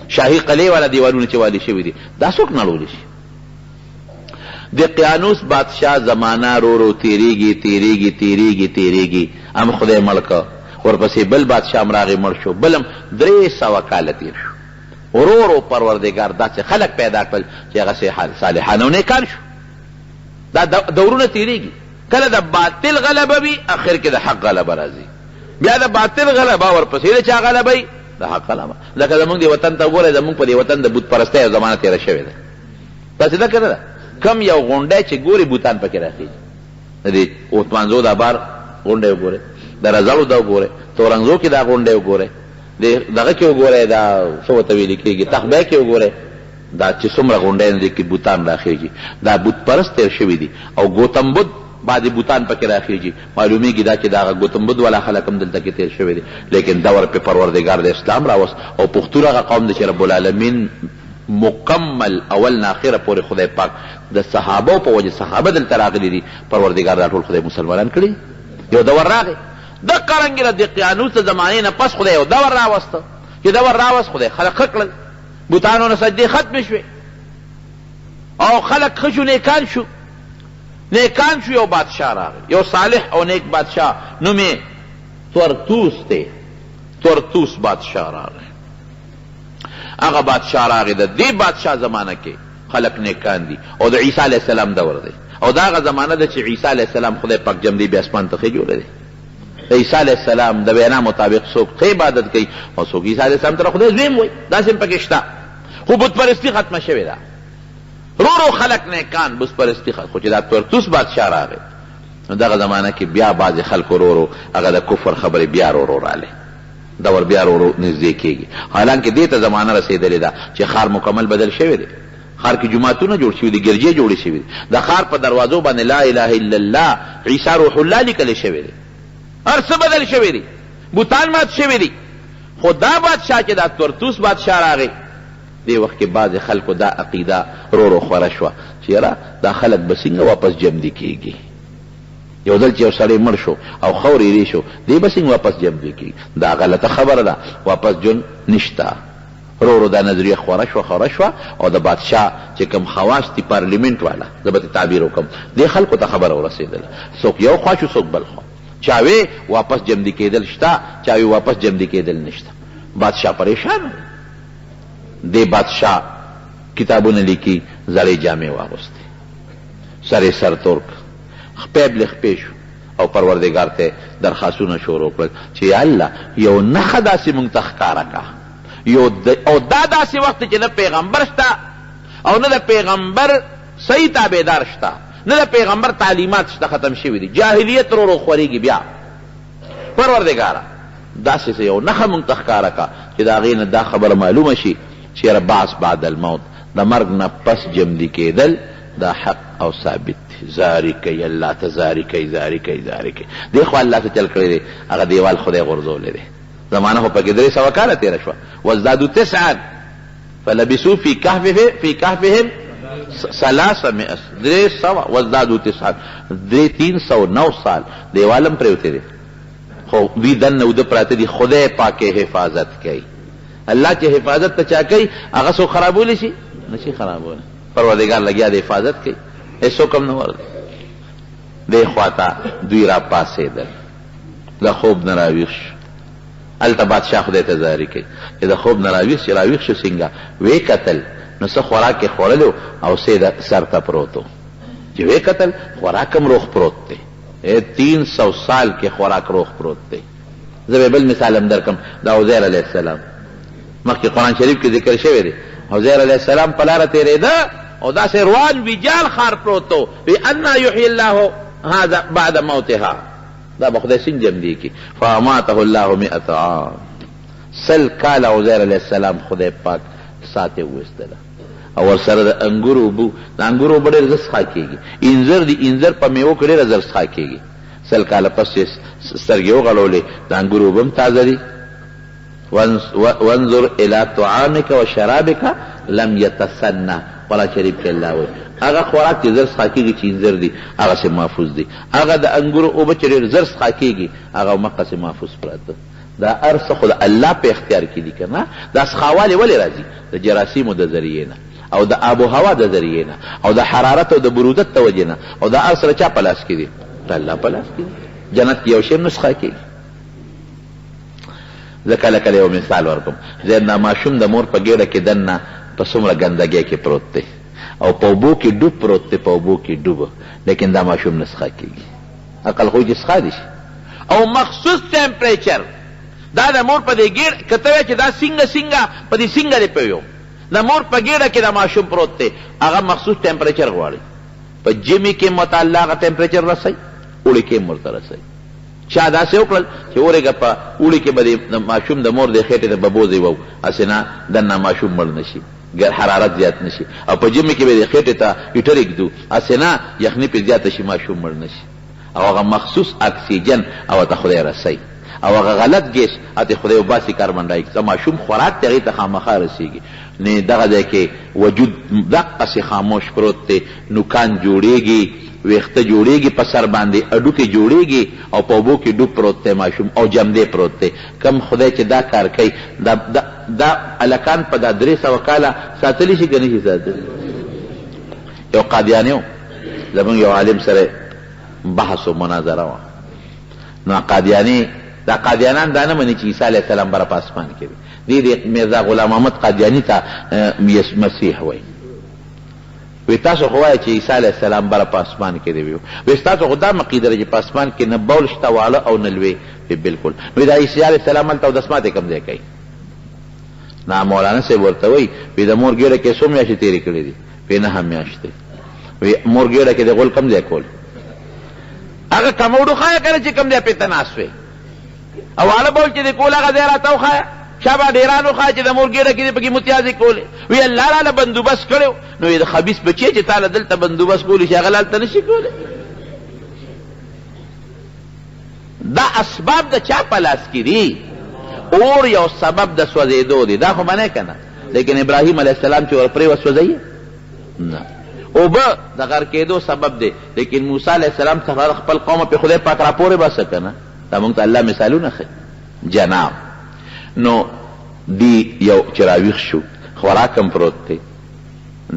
شاهي قلعې والا دیوالونه چې والي شوي دي، دا څوک نړولی شي؟ د قیانوس بادشاه زمانه رو رو تېرېږي تېرېږي تېرېږي تېرېږي، هم خدای مړ کړ، ورپسې بل بادشاه هم راغی مړ شو، بل هم، 300 کاله تېر شو. ورو ورو پروردګار داسې خلک پیدا کړل چې هغه صالحان او نیکان شو. دا دورونه تېرېږي، کله د باطل غلبه وي، اخر کې د حق غلبه راځي، بیا د باطل غلبه، ورپسې د چا غلبه وي؟ د حق غلبه. لکه زمونږ دې وطن ته وګورئ، زمونږ په دې وطن د بت پرستۍ یو زمانه تېره شوې ده، داسې ده که نه ده؟ کم یو غونډی چې ګورې بوتان پکې راخېږي، د دې اوتمانزو دا بار غونډی وګورئ، د رزړو دا وګورئ، تورنګزو کې دا غونډی وګورئ، د دغه کې وګورئ، دا څه ورته ویل کېږي، تخبی کې وګورئ، دا چې څومره غونډی نه دي کې بوتان راخېږي، دا بت پرست تېر شوي دي. او ګوتم بود بعضې بوتان پکې راخېږي، معلومېږي دا چې د هغه ګوتم بود والا خلک هم دلته کې تېر شوي دي. لیکن دور پې پروردګار د اسلام راوست، او پښتون هغه قوم دی چې رب العالمین مکمل اول نه اخره پورې خدای پاک د صحابو په وجه صحابه دلته راغلي دي، پروردګار دا ټول خدای مسلمانان کړي. یو دور راغی دقه رنګې د دقیانوس د زمانې نه پس خدای یو دور راوست، چې دور راوست خدای خلک ښه کړل، بتانو نه سجدې ختمې شوې او خلک ښه شو، نیکان شو، نیکان شو. یو بادشاه راغی، یو صالح او نیک بادشاه، نوم یې تورتوس دی، تورتوس بادشاه راغی. هغه بادشاه راغی، د دې بادشاه زمانه کې خلک نیکان دي، او د عیسی علیه السلام دور دی، او دا هغه زمانه ده چې عیسی علیه السلام خدای پاک جمدې بیا اسمان ته خېجولی دی. د عیسی علیه السلام د وینا مطابق څوک ښه عبادت کوي او څوک عیسی علیه السلام ته خدای زوی هم وایي، داسې هم پکې شته. خو بت پرستي ختمه شوې ده، رو رو خلک نیکان بت پرستي ختم. خو چې دا تورتوس بادشاه راغی نو دغه زمانه کې بیا بعضې خلکو رو رو هغه د کفر خبرې بیا رو رو رالې، دور بیا رو رو نږدې کېږي. حالانکه دې ته زمانه رسېدلې ده چې ښار مکمل بدل شوی دی، ښار کې جوماتونه جوړ شوي دي، ګرجې جوړې شوي دي، د ښار په دروازو باندې لا اله الا الله عیسی روح الله لیکل شوی دی، هر څه بدل شوي دي، بتان مات شوي دي. خو دا بادشاه چې دا تورتوس بادشاه راغی، دې وخت کې بعضې خلکو دا عقیده رو رو خوره شوه چې یاره دا خلک به څنګه واپس جمدي کېږي. یو ځل چې یو سړی مړ شو او خاورې ایرې شو، دی به څنګه واپس جمدي کېږي؟ دا غلطه خبره ده، واپس ژوند نشته. رو رو دا نظریه خوره شوه خوره شوه او د بادشاه چې کوم خواص دي پارلیمنټ والا، زه به ترې تعبیر وکړم، دې خلکو ته خبره ورسېدله، څوک یو خوا شو څوک بل خوا، چا وې واپس جمدي کېدل شته، چا وې واپس جمدي کېدل نشته. بادشاه پریشان دی. دې بادشاه کتابونه لیکي، زړې جامې واغوستې، سر یې سر تور کړ، خپې بلې خپې شو او پروردګار ته درخواستونه شروع کړل چې یا الله یو نښه داسې مونږ ته ښکاره کړه، یو او دا داسې وخت چې نه پیغمبر شته او نه د پیغمبر صحیح تابعدار شته، نه د پیغمبر تعلیمات شته، ختم شوي دي، جاهلیت رو رو خورېږي. بیا پروردګاره داسې څه یو نښه مونږ ته ښکاره کړه چې د هغې نه دا خبره معلومه شي چې یاره بعث بعد الموت، د مرګ نه پس ژوندي کېدل دا حق او ثابت دی. زاري کوي الله ته، زاري کوي، زاري کوي، زاري کوي. دې خوا الله څه چل کړی دی، هغه دیوال خدای غورځولی دی. زمانه خو پکې 300 کاله تېره شوه. وازدادو تسعا فلبثو فی کهفهم فی کهفهم 300، 300 وازدادو تسعا، 309 سال دیوال هم پرېوتی دی، خو دوی دننه اوده پراته دي. خدای پاک یې حفاظت کوي. الله چې حفاظت ته چا کوي هغه څوک خرابولی شي؟ نه شي خرابولی. پروردګار لګیا دی حفاظت کوي، هېڅوک هم نه ورځي. دې خوا ته دوی راپاڅېدل، د خوب نه راویښ شو. هلته بادشاه خدای ته زاري کوي چې د خوب نه راویښ شي. راویښ شو څنګه؟ ویې کتل نو څه خوراک یې خوړلی و او څه یې د سر ته پروت و. چې ویې کتل خوراک هم روغ پروت دی، 300 سال کې خوراک روغ پروت دی. زه به بل مثال هم درکړم، د عزیر علیه السلام مخکې قرآن شریف کې ذکر شوی دی. عزیر علیه السلام په لاره تېرېده او داسې روان ویجاړ ښار پروت و، وی انا یحیی الله هذا بعد موتها، دا به خدای څنګه ژوندی کړي؟ فاماته الله 100 عام، 100 کاله عزیر علیه السلام خدای پاک ساتې وویستله. او ورسره د انګورو اوبه، د انګورو اوبه ډېر زر څښا کېږي، انځر دي، انځر په مېوو کې ډېره زر څښا کېږي. 100 کاله پس چې سترګې وغړولې د انګورو اوبه هم تازه دي. وانظر الی طعامک و شرابک لم یتسنه، قرآن شریف کې الله وایي هغه خوراک چې زر څښا کېږي چې انځر دي هغسې محفوظ دي، هغه د انګورو اوبه چې ډېر زر څښا کېږي هغه همقسې محفوظ پراته. دا هر څه خو د الله په اختیار کې دي که نه؟ دا څښاوالی ولې راځي؟ د جراثیمو د ذریعې نه او د آب و هوا د ذریعې نه او د حرارت او د برودت د وجې نه، او دا هر څه د چا په لاس کې دي؟ د الله په لاس کې دي. جنت کې یو شی هم نه څښا کېږي. زه کله کله یو مثال ورکوم، زه دا ماشوم د مور په ګېډه کې دننه په څومره ګندګۍ کې پروت دی او په اوبو کې ډوب پروت دی، په اوبو کې ډوب، لیکن دا ماشوم نه څښا کېږي. عقل خو چې څښا دي شي. او مخصوص ټمپریچر دا د مور په دې ګېډه، که ته وایې چې دا څنګه څنګه په دې څنګه دې پوه، د مور په ګېډه کې دا ماشوم پروت دی، هغه مخصوص ټمپریچر غواړي. په ژمي کې هم ورته الله هغه ټمپریچر رسوي، اوړي کې هم ورته رسوي. چا داسې وکړل چې ورېږه په اوړي کې به د ماشوم د مور دې خېټې ته ببوزې وو، هسې نه دننه ماشوم مړ نه شي، حرارت زیات نه شي، او په ژمي کې به دې خېټې ته هیټر ږدو، هسې نه یخني پرې زیاته شي، ماشوم مړ نه شي. او هغه مخصوص اکسیجن هغه ته خدای رسوي، او هغه غلط ګیس هتې خدای وباسي کاربن ډای اکساید، ماشوم خوراک دی هغې ته خامخا رسېږي. نو دغه ځای کې وجود دقسې خاموش پروت دی، نوکان جوړېږي، ویښته جوړېږي په سر باندې، هډوکي جوړېږي، او په اوبو کې ډوب پروت دی ماشوم او جمدی پروت دی. کوم خدای چې دا کار کوي، دا دا دا هلکان په دا 300 کاله ساتلی شي که نه شي ساتلی؟ یو قادیاني و، زموږ یو عالم سره بحث و مناظره وه. نو قادیاني، دا قادیانان دا نه مني چې عیسی علیه السلام بره په اسمان کې دی، دې میرزا غلام احمد قادیاني ته مسیح وایي. وی تاسو خو وایئ چې عیسی علیه السلام بره په اسمان کې دی. وی ستاسو خو دا عقیده ده چې په اسمان کې نه بول شته واړه او نه لوی. وی بالکل. وی دا عیسی علیه السلام هلته اودس ماتې کوم ځای کوي؟ نا مولانا صاحب ورته وایي، وی د مور ګېډه کې څو میاشتې تېرې کړې دي؟ وی نهه میاشتې. وی مور ګېډه کې د غول کوم ځای کول؟ هغه کموډ وښایه که نه چې کوم ځای پرې ته ناست وې، او واړه بول چې دې کول هغه ځای راته وښایه، شابه ډېران وښایه چې د مور ګېډه کې دې پکې متیازې کولې. وی الله راله بندوبست کړی، نو د خبیث بچی چې تاله دلته بندوبست کولی شي هغه هلته نه شي کولی. دا اسباب د چا په لاس کې دي؟ اور یو سبب د سوځېدو دی، دا خو منې که نه؟ لیکن ابراهیم علیه السلام چې ورپرېوه سوځوي نه. اوبه د غرقېدو سبب دی، لیکن موسی علیه السلام څخه خپل قوم په خدای پاک راپورې باسه که نه؟ دا موږ ته الله مثالونه ښیي جناب. نو دی یو چې راویښ شو، خوراک هم پروت دی،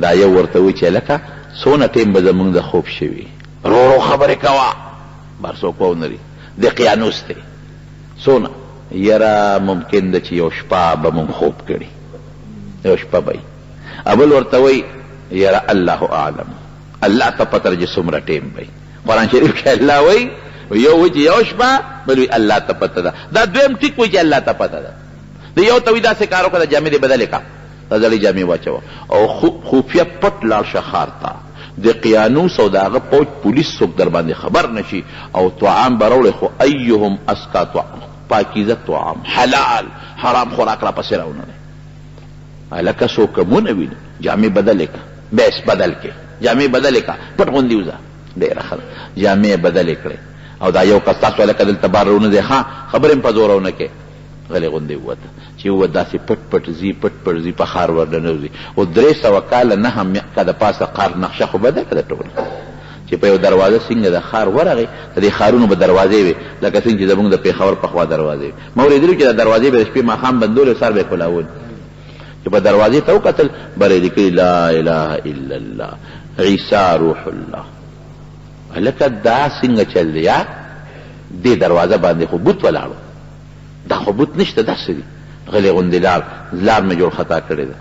دا یو ورته وایي چې هلکه څونه ټیم به زموږ د خوب شوي، رو رو خبرې کوه، بار څوک ونه لري، دقیانوس دی، څونه یاره ممکن ده چې یو شپه به موږ خوب کړي، یو شپه به وي. بل ورته وایي یاره الله اعلم، الله ته پته ده چې څومره ټیم به وي. قرآن شریف کې الله وایي، یو وایي چې یو شپه، بل وایي الله ته پته ده. دا دویم ټیک وایي چې الله ته پته ده. د یو ته وایي داسې کار وکړه، دا جامې دې بدلې کړه، دا زړې جامې واچوه او خفیه پټ لاړ شه ښار ته، د قیانوس او د هغه پوځ پولیس څوک در باندې خبر نه شي، او طعام به راوړې، خو ایهم ازکا طعام، پاکیزه طعام، حلال حرام خوراک راپسې راونه دی. هلکه څوک مونه ویني، جامې بدلې کړه، بس بدل کړې، جامې بدلې کړه، پټ غوندې وځه. ډېره ښه ده، جامې یې بدلې کړې. او دا یو کس تاسو هلکه دلته بار راونه ځئ، ښه خبرې هم په زوره ونه کړې، غلی غوندې ووته. چې ووت داسې پټ پټ ځي، پټ پټ ځي، په ښار ورننوځي. او 300 کاله نهه میکه د پاسه ښار نقشه خو بدله ده ټوله. چې په یو دروازه څنګه د ښار ورغی، د دې ښارونو به دروازې وې، لکه څنګه چې زموږ د پېښور په خوا دروازې وې. ما اورېدلي چې دا دروازې به د شپې ماښام بندولې او سهار به یې کولاولې. چې په دروازې ته وکتل، بره یې لیکلي لا اله الا الله عیسی روح الله. هلکه دا څنګه چل دی؟ یا دې دروازه باندې خو بت ولاړو، دا خو بت نشته، دا څه دي؟ غلی غوندې لاړ، لار مې جوړ خطا کړې ده.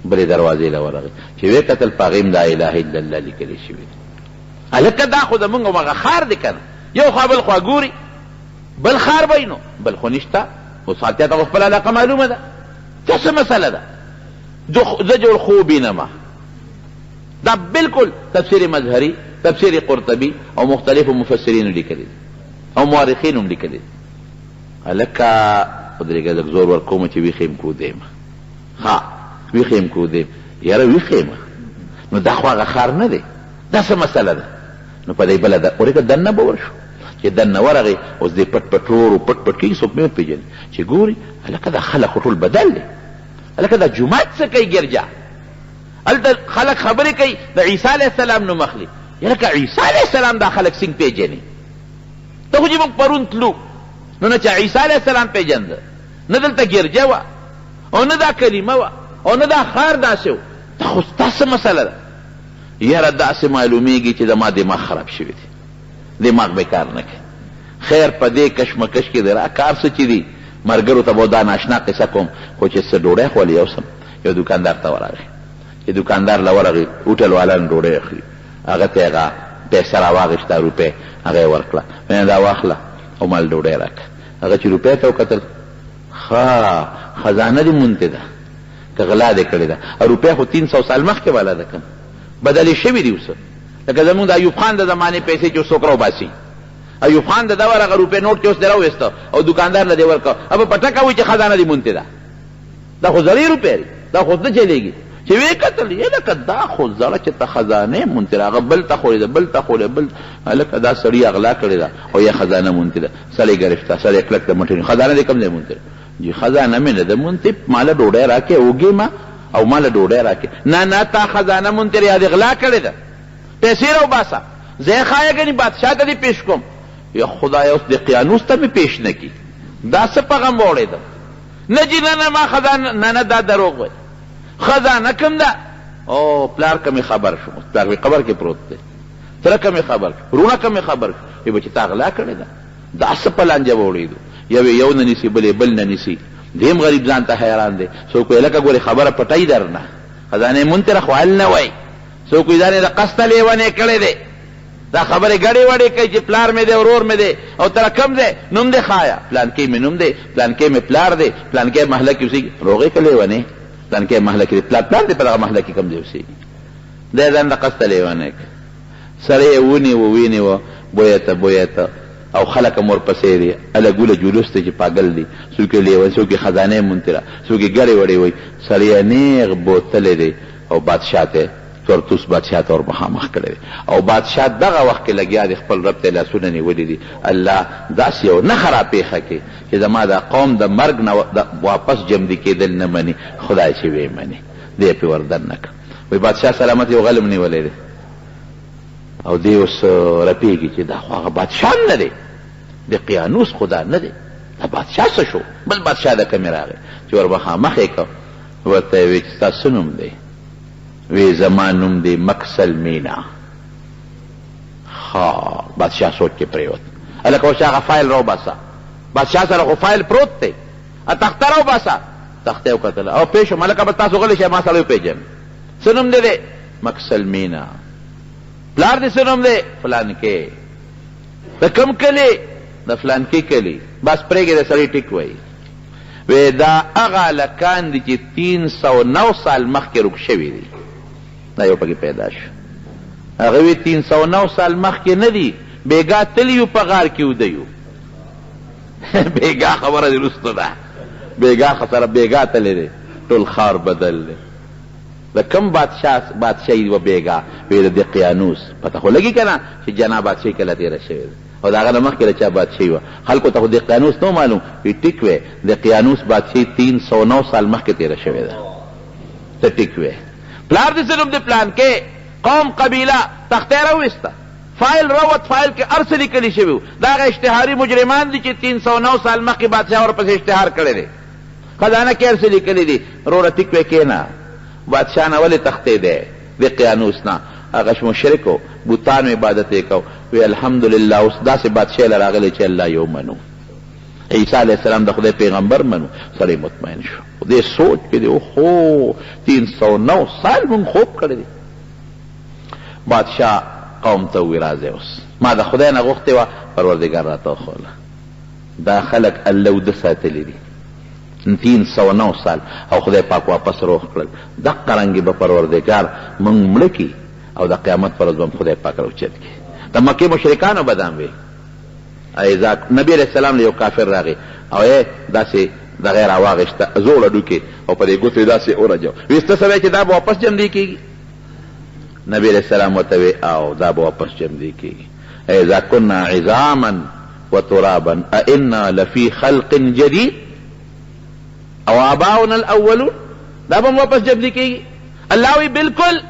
بلې دروازې له ورغی، چې ویې کتل په هغې هم لا اله الا الله لیکل شوي دي. هلکه دا خو زموږ هماغه ښار دی که نه؟ یو خوا بل خوا ګوري، بل ښار به وي نو بل خو نشته. اوس خالتیا ته خو خپله علاقه معلومه ده، دا څه مسله ده؟ زه جوړ خوب وینم. دا بالکل تفسیر مظهری، تفسیر قرطبي او مختلفو مفسرینو لیکلي دي او مورخینو هم لیکلي دي. هلکه ودرېږه لږ زور ورکوم چې ویښ یم که وده یم. ښه ویښ یم که وده یم؟ یاره ویښ یم. نو دا خو هغه ښار نه دی، دا څه مسله ده؟ نو په دې بله ورېږه دننه به ورشو. چې دننه ورغی، اوس دې پټ پټ ورو پټ پټ کېږي، څوک مې وپېژني. چې ګوري هلکه دا خلک خو ټول بدل دی، هلکه دا جومات څه کوي؟ ګرجا هلته خلک خبرې کوي، د عیسی علیه السلام نوم اخلي. هلکه عیسی علیه السلام دا خلک څنګه پېژني؟ ته خو چې موږ پرون تلو نو نه چا عیسی علیه السلام پېژنده، نه دلته ګرجه وه، او نه دا کلمه وه، او نه دا ښار داسې و. دا خو ستا څه مسله ده؟ یاره داسې معلومیږي چې زما دماغ خراب شوی دی، دماغ مې کار نه کوي. خیر په دې کشمکش کې دی را کار څه چې دي، ملګرو ته به دا ناشنا قصه کوم، خو چې څه ډوډۍ خو ولې یوسم. یو دوکاندار ته ورغی، چې دوکاندار له ورغی، هوټل والان ډوډۍ اخلي، هغه ته هغه پیسه راواخیسته، روپۍ هغه یې ورکړه، ویل دا واخله او مال ډوډۍ راکړه. هغه چې روپۍ ته وکتل، ښه خزانه دې موندې ده که غلا دې کړې ده؟ روپۍ خو 300 سال مخکې والا ده که نه، بدلې شوې دي اوس، لکه زموږ د ایوب خان د زمانې پیسې چې اوس څوک راوباسي. ایوب خان د دور هغه روپۍ نوټ چې اوس دې راوویسته او دوکاندار له دې ورکړ، هغه په ټکه وایي چې خزانه دې موندې ده، دا خو زړې روپۍ دي، دا خو نه چلېږي. چې ویې کتل، یې لکه دا خو زړه چې ته خزانه یې موندې ده، هغه بل ته ښولې ده، بل ته ښولې، بل هلکه دا سړي اغلا کړې ده او یا خزانه موندې ده. سړی ګرفتار، سړی کلک د مټې، خزانه دې کوم ځای موندې ده؟ جي خزانه مې نه ده موندې، ماله ډوډۍ راکړې، وږی ما او ماله ډوډۍ راکړې. نه نه، تا خزانه موندې ده یا دې غلا کړې ده، پیسې راوباسه، ځای ښایه ګنې بادشاه ته دې پېش کوم. یا خدایه اوس دې قیانوس ته مې پېش نه کړي، دا څه په غم واوړېدم. نه جي نه نه، ما خزانه نه نه، دا دروغ وایي، خزانه کوم ده؟ او پلار که مې خبر شو، پلار مې قبر کې پروت دی، تره که مې خبر شو، وروڼه که مې خبر شو، وایي بچې تا غلا کړې ده. دا څه په لانجه واوړېدو، یو یې یو نه نیسي، بل یې بل نه نیسي، دی هم غریب ځان ته حیران دی. څوک وایي لکه ګورې خبره پټوي درنه، خزانه یې مونږ ترې خو حل نه وایي. څوک وایي ځان یې د قصده لېونی کړی دی. دا خبرې ګډې وډې کوي چې پلار مې دی، ورور مې دی او تر کوم ځای نوم دې ښایه، پلانکی مې نوم دی، پلانکی مې پلار دی، پلانکی محله کې اوسېږي. روغې که لېونی؟ پلانکی محله کې دی، پلار پلار دې په دغه محله کې کوم ځای اوسېږي؟ دی ځان د قصده لېونی کړ. سړی یې ونیو، وینیو، بویته بویته او خلک هم ورپسې دي، هله ګوله جلوس دی چې پاګل دي، څوک یې لېونی، څوک یې خزانه یې موندلې ده، څوک یې ګډې وډې وایي. سړی یې نېغ بوتلی دی او بادشاه ته یې تورتوس بادشاه ته ورمخامخ کړی دی او بادشاه دغه وخت کې لګیا دی خپل رب ته یې لاسونه نیولي دي، الله داسې یو نښه راپېښه کړې چې زما دا قوم د مرګ نه واپس ژوندي کېدل نه مني، خدای چې ویې مني. دی یې پرې وردننه کړ. وایي بادشاه سلامت یو غلم نیولی دی او دی اوس رپېږي چې دا خو هغه بادشاه هم نه دی، دقیانوس خو دا نه دی، دا بادشاه څه شو؟ بل بادشاه د کومې راغی؟ چې ورمخامخ یې کړ ورته یې ویې چې ستا څه نوم دی؟ وی زما نوم دی مکسل مینا. ښه بادشاه سوچ کې پرېوت. هلکه اوس هغه فایل راوباسه. بادشاه سره خو فایل پروت دی. تخته راوباسه. تخته یې وکتله او پوه شوم. هلکه بس تاسو غلي شئ، ما سړی وپېژند. څه نوم دې دی؟ مکسل مینا. پلار دې څه نوم دی؟ فلانکی. د کوم کلي؟ د فلانکي کلي. بس پرېږدی د سړي ټیک وایي. وې دا هغه هلکان دي چې 309 سال مخکې رک شوي دي. دا یو پکې پیدا شو. هغه وی 309 سال مخکې نه دي، بېګا تللي یو په غار کې وده یو. بېګا خبره دې وروسته ده، بېګا سره بېګا تللی دی، ټول ښار بدل دی. د کوم بادشاه بادشاهي وه بېګا؟ وی د دقیانوس. پته خو لګي که نه چې جنا بادشاهي کله تېره شوې ده او د هغه نه مخکې د چا بادشاهي وه؟ خلکو ته خو دقیانوس نه و معلوم. وی ټیک وی دقیانوس بادشاهي 309 سال مخکې تېره شوې ده. ته ټیک وی. پلار دې څه نوم دی؟ پلانکی. قوم قبیله. تخته یې راوویسته، فایل راووت، فایل کې هر څه لیکل شوي وو. دا هغه اشتهاري مجرمان دي چې 309 سال مخکې بادشاه ورپسې اشتهار کړی دی. خزانه کې هر څه لیکلي دي. وروره ټیک وی کښېنه. بادشاه نه ولې تښتېدی؟ دقیانوس نه. هغه مشرک و، بتانو عبادت یې کاوه. وی الحمدلله اوس داسې بادشاه له راغلی چې الله یې ومنو، عیسی علیه السلام د خدای پیغمبر منو. سړی مطمئن شو. خو دې سوچ کې دی، اوهو 309 سال مونږ خوب کړی دی. بادشاه قوم ته ووی راځئ اوس ما د خدای نه غوښتې وه، پروردګار راته وښوله. دا خلک الله وده ساتلي دي 309 سال او خدای پاک واپس روغ کړل. دقه رنګې به پروردګار مونږ مړه کړي او د قیامت پر ورځ به هم خدای پاک راوچت کړي. د مکې مشرکانو به دا هم وي. ایزا نبی علیه السلام له یو کافر راغی او یې داسې دغه یې راواغېسته زوړ هډوکی او په دې ګوتو یې داسې ورجو. وی ته څه وایې چې دا به واپس ژوندی کېږي؟ نبی علیه السلام ورته وی او دا به واپس ژوندی کېږي. ایذا کنا عظاما وترابا ائنا لفی خلق جدید او آباؤنا الاولون، دا به هم واپس ژوندی کېږي؟ الله وی بالکل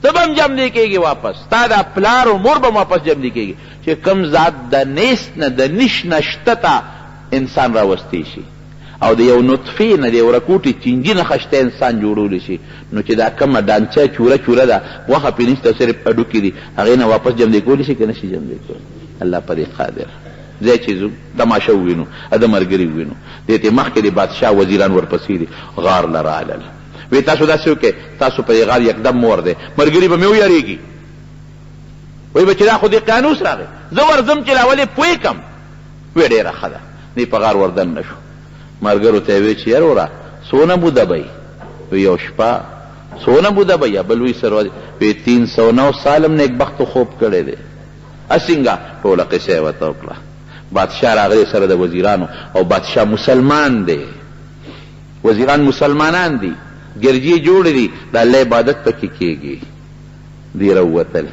ته به هم ژوندی کېږي واپس، ستا دا پلار او مور به هم واپس ژوندی کېږي. چې کوم ذات د نیست نه د نش نه شته ته انسان راوستی شي او د یو نطفې نه د یو رکوټي چینجي نه خشته انسان جوړولی شي، نو چې دا کومه ډانچه چوره چوره ده، غوښه پرې نشته، صرف هډوکي دي، هغې نه واپس ژوندی کولی شي که نه شي ژوندی کولی؟ الله په دې قادر ځای چې ځو تماشه ووینو، د ملګري ووینو. دې ته مخکې د بادشاه وزیران ورپسې دي، غار له رالل. وی تاسو داسې وکړئ، تاسو په دې غار یکدم مه ورځئ، ملګري به مې ویرېږي، وایي به چې دا خو دقیانوس راغی، زه ورځم چې لا ولې پوه کړم. وی ډېره ښه ده. دی په غار وردننه شو، ملګرو ته یې وی چې یروره څونه موده به وي؟ وی یو شپه. څونه موده به وي؟ بل وی څه ورځې. وی 309 سال هم نېکبختو خوب کړی دی. څنګه؟ ټوله قصه یې ورته وکړه. بادشاه راغلی سره د وزیرانو او بادشاه مسلمان دی، وزیران مسلمانان دي، ګرجې جوړې دي، د الله عبادت پکې کېږي. دوی راووتل،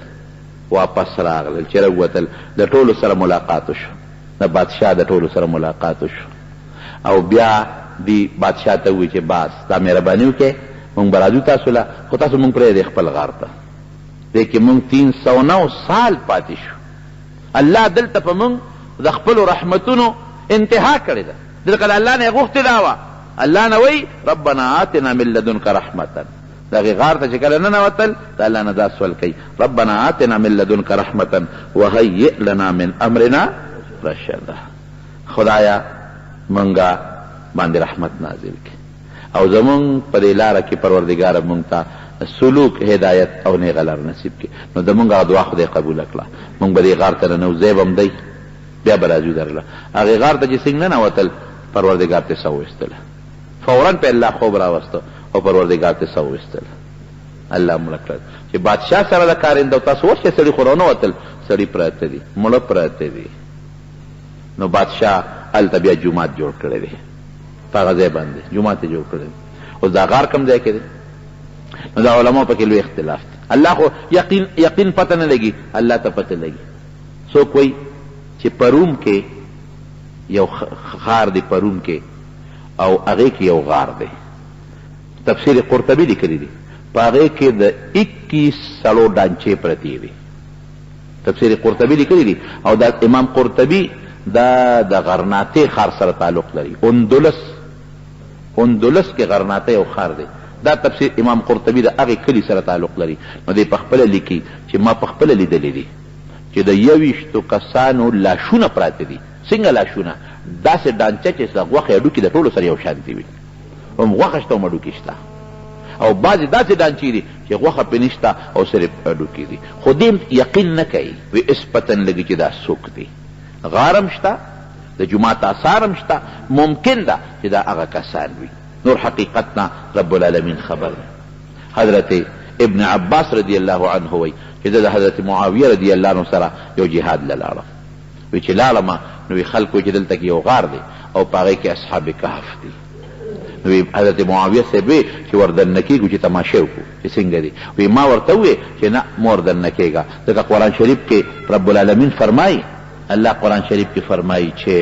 واپس راغلل، چې راووتل د ټولو سره ملاقات وشو، د بادشاه د ټولو سره ملاقات وشو او بیا دی بادشاه ته وویل چې باس دا مهرباني وکړئ، مونږ به راځو تاسو له، خو تاسو مونږ پرېږدئ خپل غار ته، دې کې مونږ 309 سال پاتې شو. الله دلته په مونږ د خپلو رحمتونو انتها کړې ده. دلته د الله نه یې غوښتې دا وه، الله نه وایي ربنا آتنا من لدنک رحمة. دغې غار ته چې کله ننوتل د الله نه دا سوال کوي ربنا آتنا من لدنک رحمة وهیئ لنا من امرنا رشدا. خدایا مونږ باندې رحمت نازل کړي او زمونږ په دې لاره کې پروردګاره مونږ ته سلوک، هدایت او نیغه لار نصیب کړي. نو د مونږ هغه دعا خدای قبوله کړه. مونږ به دې غار ته ننوځو، ځای به هم دی، بیا به راځو درله. هغې غار ته چې څنګه ننوتل، پروردګار ترې ساه وویستله. فورا پې الله خوب راوسته او پروردګار ترې ساه وویستله. الله مړه کړل. چې بادشاه سره د کارنده او تاسو ورشئ، سړي خو رانه وتل، سړي پراته دي، مړه پراته دي. نو بادشاه هلته بیا جومات جوړ کړی دی، په هغه ځای باندې جومات یې جوړ کړی دی. اوس دا غار کوم ځای کې دی؟ نو دا علماو پکې لوی اختلاف دی. الله خو یقین یقین پته نه لګي، الله ته پته لګي. څوک وایي چې په روم کې یو ښار دی، په روم کې، او هغې کې یو غار دی. تفسیر قرطبي لیکلي دي، په هغې کې د 21 سړو ډانچې پرتې دي. تفسیر قرطبي لیکلي دي، او دا امام قرطبي دا د غرناطې ښار سره تعلق لري، اندلس، اندلس کې غرناطه یو ښار دی. دا تفسیر امام قرطبي د هغې کلي سره تعلق لري. نو دی پخپله لیکي چې ما پخپله لیدلي دي چې د 21 کسانو لاشونه پراته دي. څنګه لاشونه؟ داسې ډانچه چې د غوښې هډوکي د ټولو سره یو شانتي وي، هم غوښه شته هم هډوکي شته. او بعضې داسې ډانچې دي چې غوښه پرې نشته او صرف هډوکي دي. خو دې یقین نه کوي، وي هېڅ پته نه لګي چې دا څوک دي. غار هم شته، د جومات آثار هم شته، ممکن ده چې دا هغه کسان وي. نور حقیقت نه رب العالمین خبر دی. حضرت ابن عباس رضی الله عنه وایي چې زه د حضرت معاویه رضی الله عنه سره یو جهاد له لاړم. وی چې لاړم نو وی خلکو چې دلته کې یو غار دی او په هغې کې اصحاب کهف دي. نو وی حضرت معاویه صاحب وی چې ور دننه کېږو چې تماشه وکړو چې څنګه دي. وی ما ورته ووی چې نه، مه ور دننه کېږه، ځکه قرآن شریف کې رب العالمین فرمایي، الله قرآن شریف کې فرمایي چې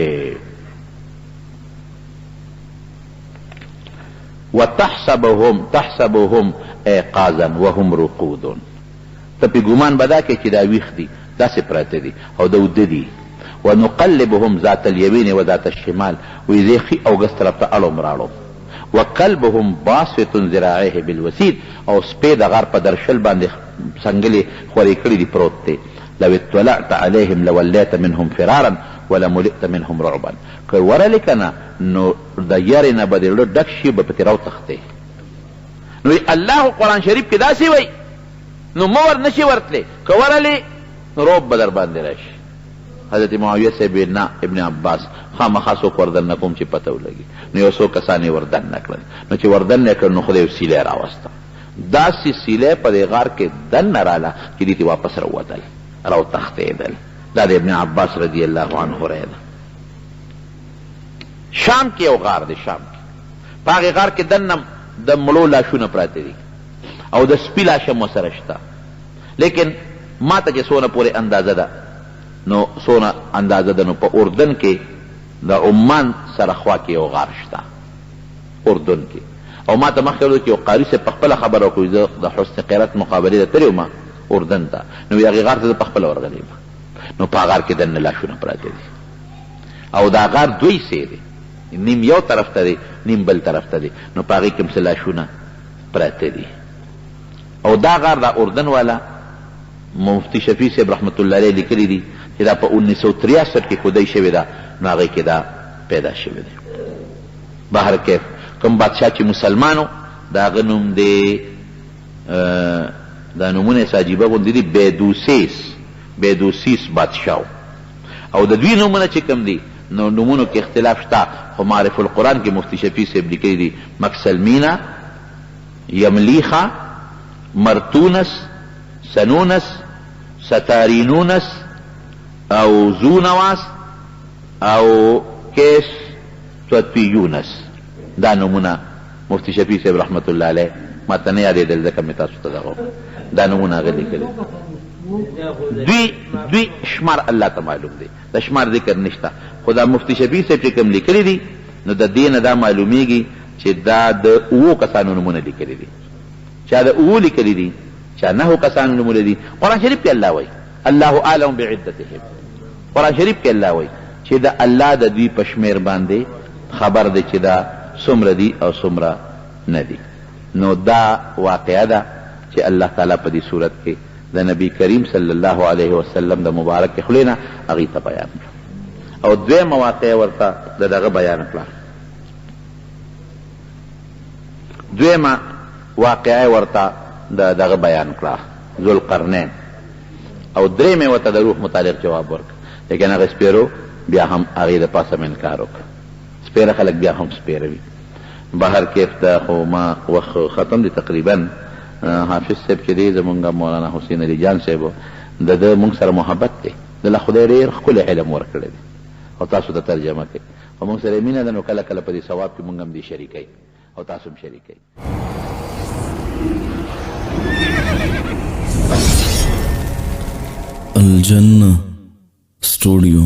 وتحسبهم تحسبهم ایقاظا وهم رقود، ته پې ګمان به دا کوې چې دا ویښ دي، داسې پراته دي او دا وده دي. ونقلبهم ذات الیمین وذات الشمال، وایي زه یې ښي او ګس طرف ته اړوم راړوم. وکلبهم باسط ذراعیه بالوسید، او سپی د غار په درشل باندې څنګلې خورې کړې دي پروت دی. لو اطلعت علیهم لولیت منهم فرارا ولملئت منهم رعبا، که ورلې که نه نو د یرې نه به دې زړه ډک شي، به پکې راوتښتې. نو الله خو قرآن شریف کې داسې وایي، نو مه ور نشي ورتلی، که ورلې نو روب به در باندې راشي. حضرت معاویه صاحب ویل نه ابن عباس، خامخا څوک ور دننه کوم چې پته ولګي. نو یو څو کسان یې ور دننه کړل. نو چې ور دننه کړل نو خدای یو سیلی راوسته، داسې سیلی په دې غار کې دننه راله چې دوی ترې واپس راووتل، راوتښتېدل. دا د ابن عباس رضی الله عنه رای ده. شام کې یو غار دی، شام کې په هغې غار کې دننه د مړو لاشونه پراته دي او د سپي لاش هم ورسره شته. لیکن ما ته چې څونه پورې اندازه ده، نو څونه اندازه ده، نو په اردن کې د عمان سره خوا کې یو غار شته اردن کې. او ما ته مخکې چې یو قاري صاحب په خپله خبره وکړه، زه د حسن قیرت مقابلې ته تللی وم اردن ته، نو وایي هغې غار ته زه په خپله ورغلی یم. نو په غار کې دننه لاشونه پراته دي او دا غار دوه حصې دی، نیم یو طرف ته دی، نیم بل طرف ته دی. نو په هغې کې هم څه لاشونه پراته دي. او دا غار دا اردن والا مفتی شفیع صاحب رحمت الله علیه لیکلي دي چې دا په 1963 کې کودای شوې ده، نو هغې کې دا پیدا شوې ده. بهر کیف کوم بادشاه چې مسلمانو، د هغه نوم دی، دا نومونه یې څه عجیبه غوندې دي، بیدوسیس، بیدوسیس بادشاه. او د دوی نومونه چې کوم دي نو نومونو کې اختلاف شته، خو معارف القرآن کې مفتی شفیع صاحب لیکلي دي مکسلمینا، یملیخا، مرتونس، سنونس، ستارینونس او زونواس او کیس توتیونس. دا نومونه مفتی شفیع صاحب رحمت الله علیه ما ته نه یادېدل، ځکه مې تاسو ته دغه دا نومونه هغه لیکلي. دوی شمار الله ته معلوم دی، د شمار ذکر نشته. خو دا مفتی شفیع صاحب چې کوم لیکلي دي نو د دې نه دا معلومیږي چې دا د 7 کسانو نومونه لیکلي دي. چا د 7 لیکلي دي، چا 9 کسانو نومونه دي. قرآن شریف کې الله وایي الله اعلم بعدتهم. قرآن شریف کې الله وایي چې د الله د دوی په شمېر باندې خبر دی چې دا څومره دي او څومره نه دي. نو دا واقعه ده چې الله تعالی په دې صورت کې د نبی کریم صلی الله علیه وسلم د مبارک خولې نه هغوی ته بیان کړه. او دویمه واقعه ورته د دغه بیان کړه. دویمه واقعه ورته د دغه بیان کړه ذوالقرنین او دریم یې ورته د روح متعلق جواب ورکړ، لیکن هغه سپیرو بیا هم هغې د پاسه انکار وکړ. سپیره خلک بیا هم سپیره وي. بهر کیف ده خو ما وخت ختم دی تقریبا. حافظ صاحب چې دی زمونږ مولانا حسین علي جان صاحب د ده مونږ سره محبت دی، ده له خدای ډېر ښکلی علم ورکړی دی او تاسو ته ترجمه کوي، خو مونږ سره یې مینه ده نو کله کله په دې ثواب کې مونږ هم دی شریکوي او تاسو هم شریکوي. الجنة سټوډیو.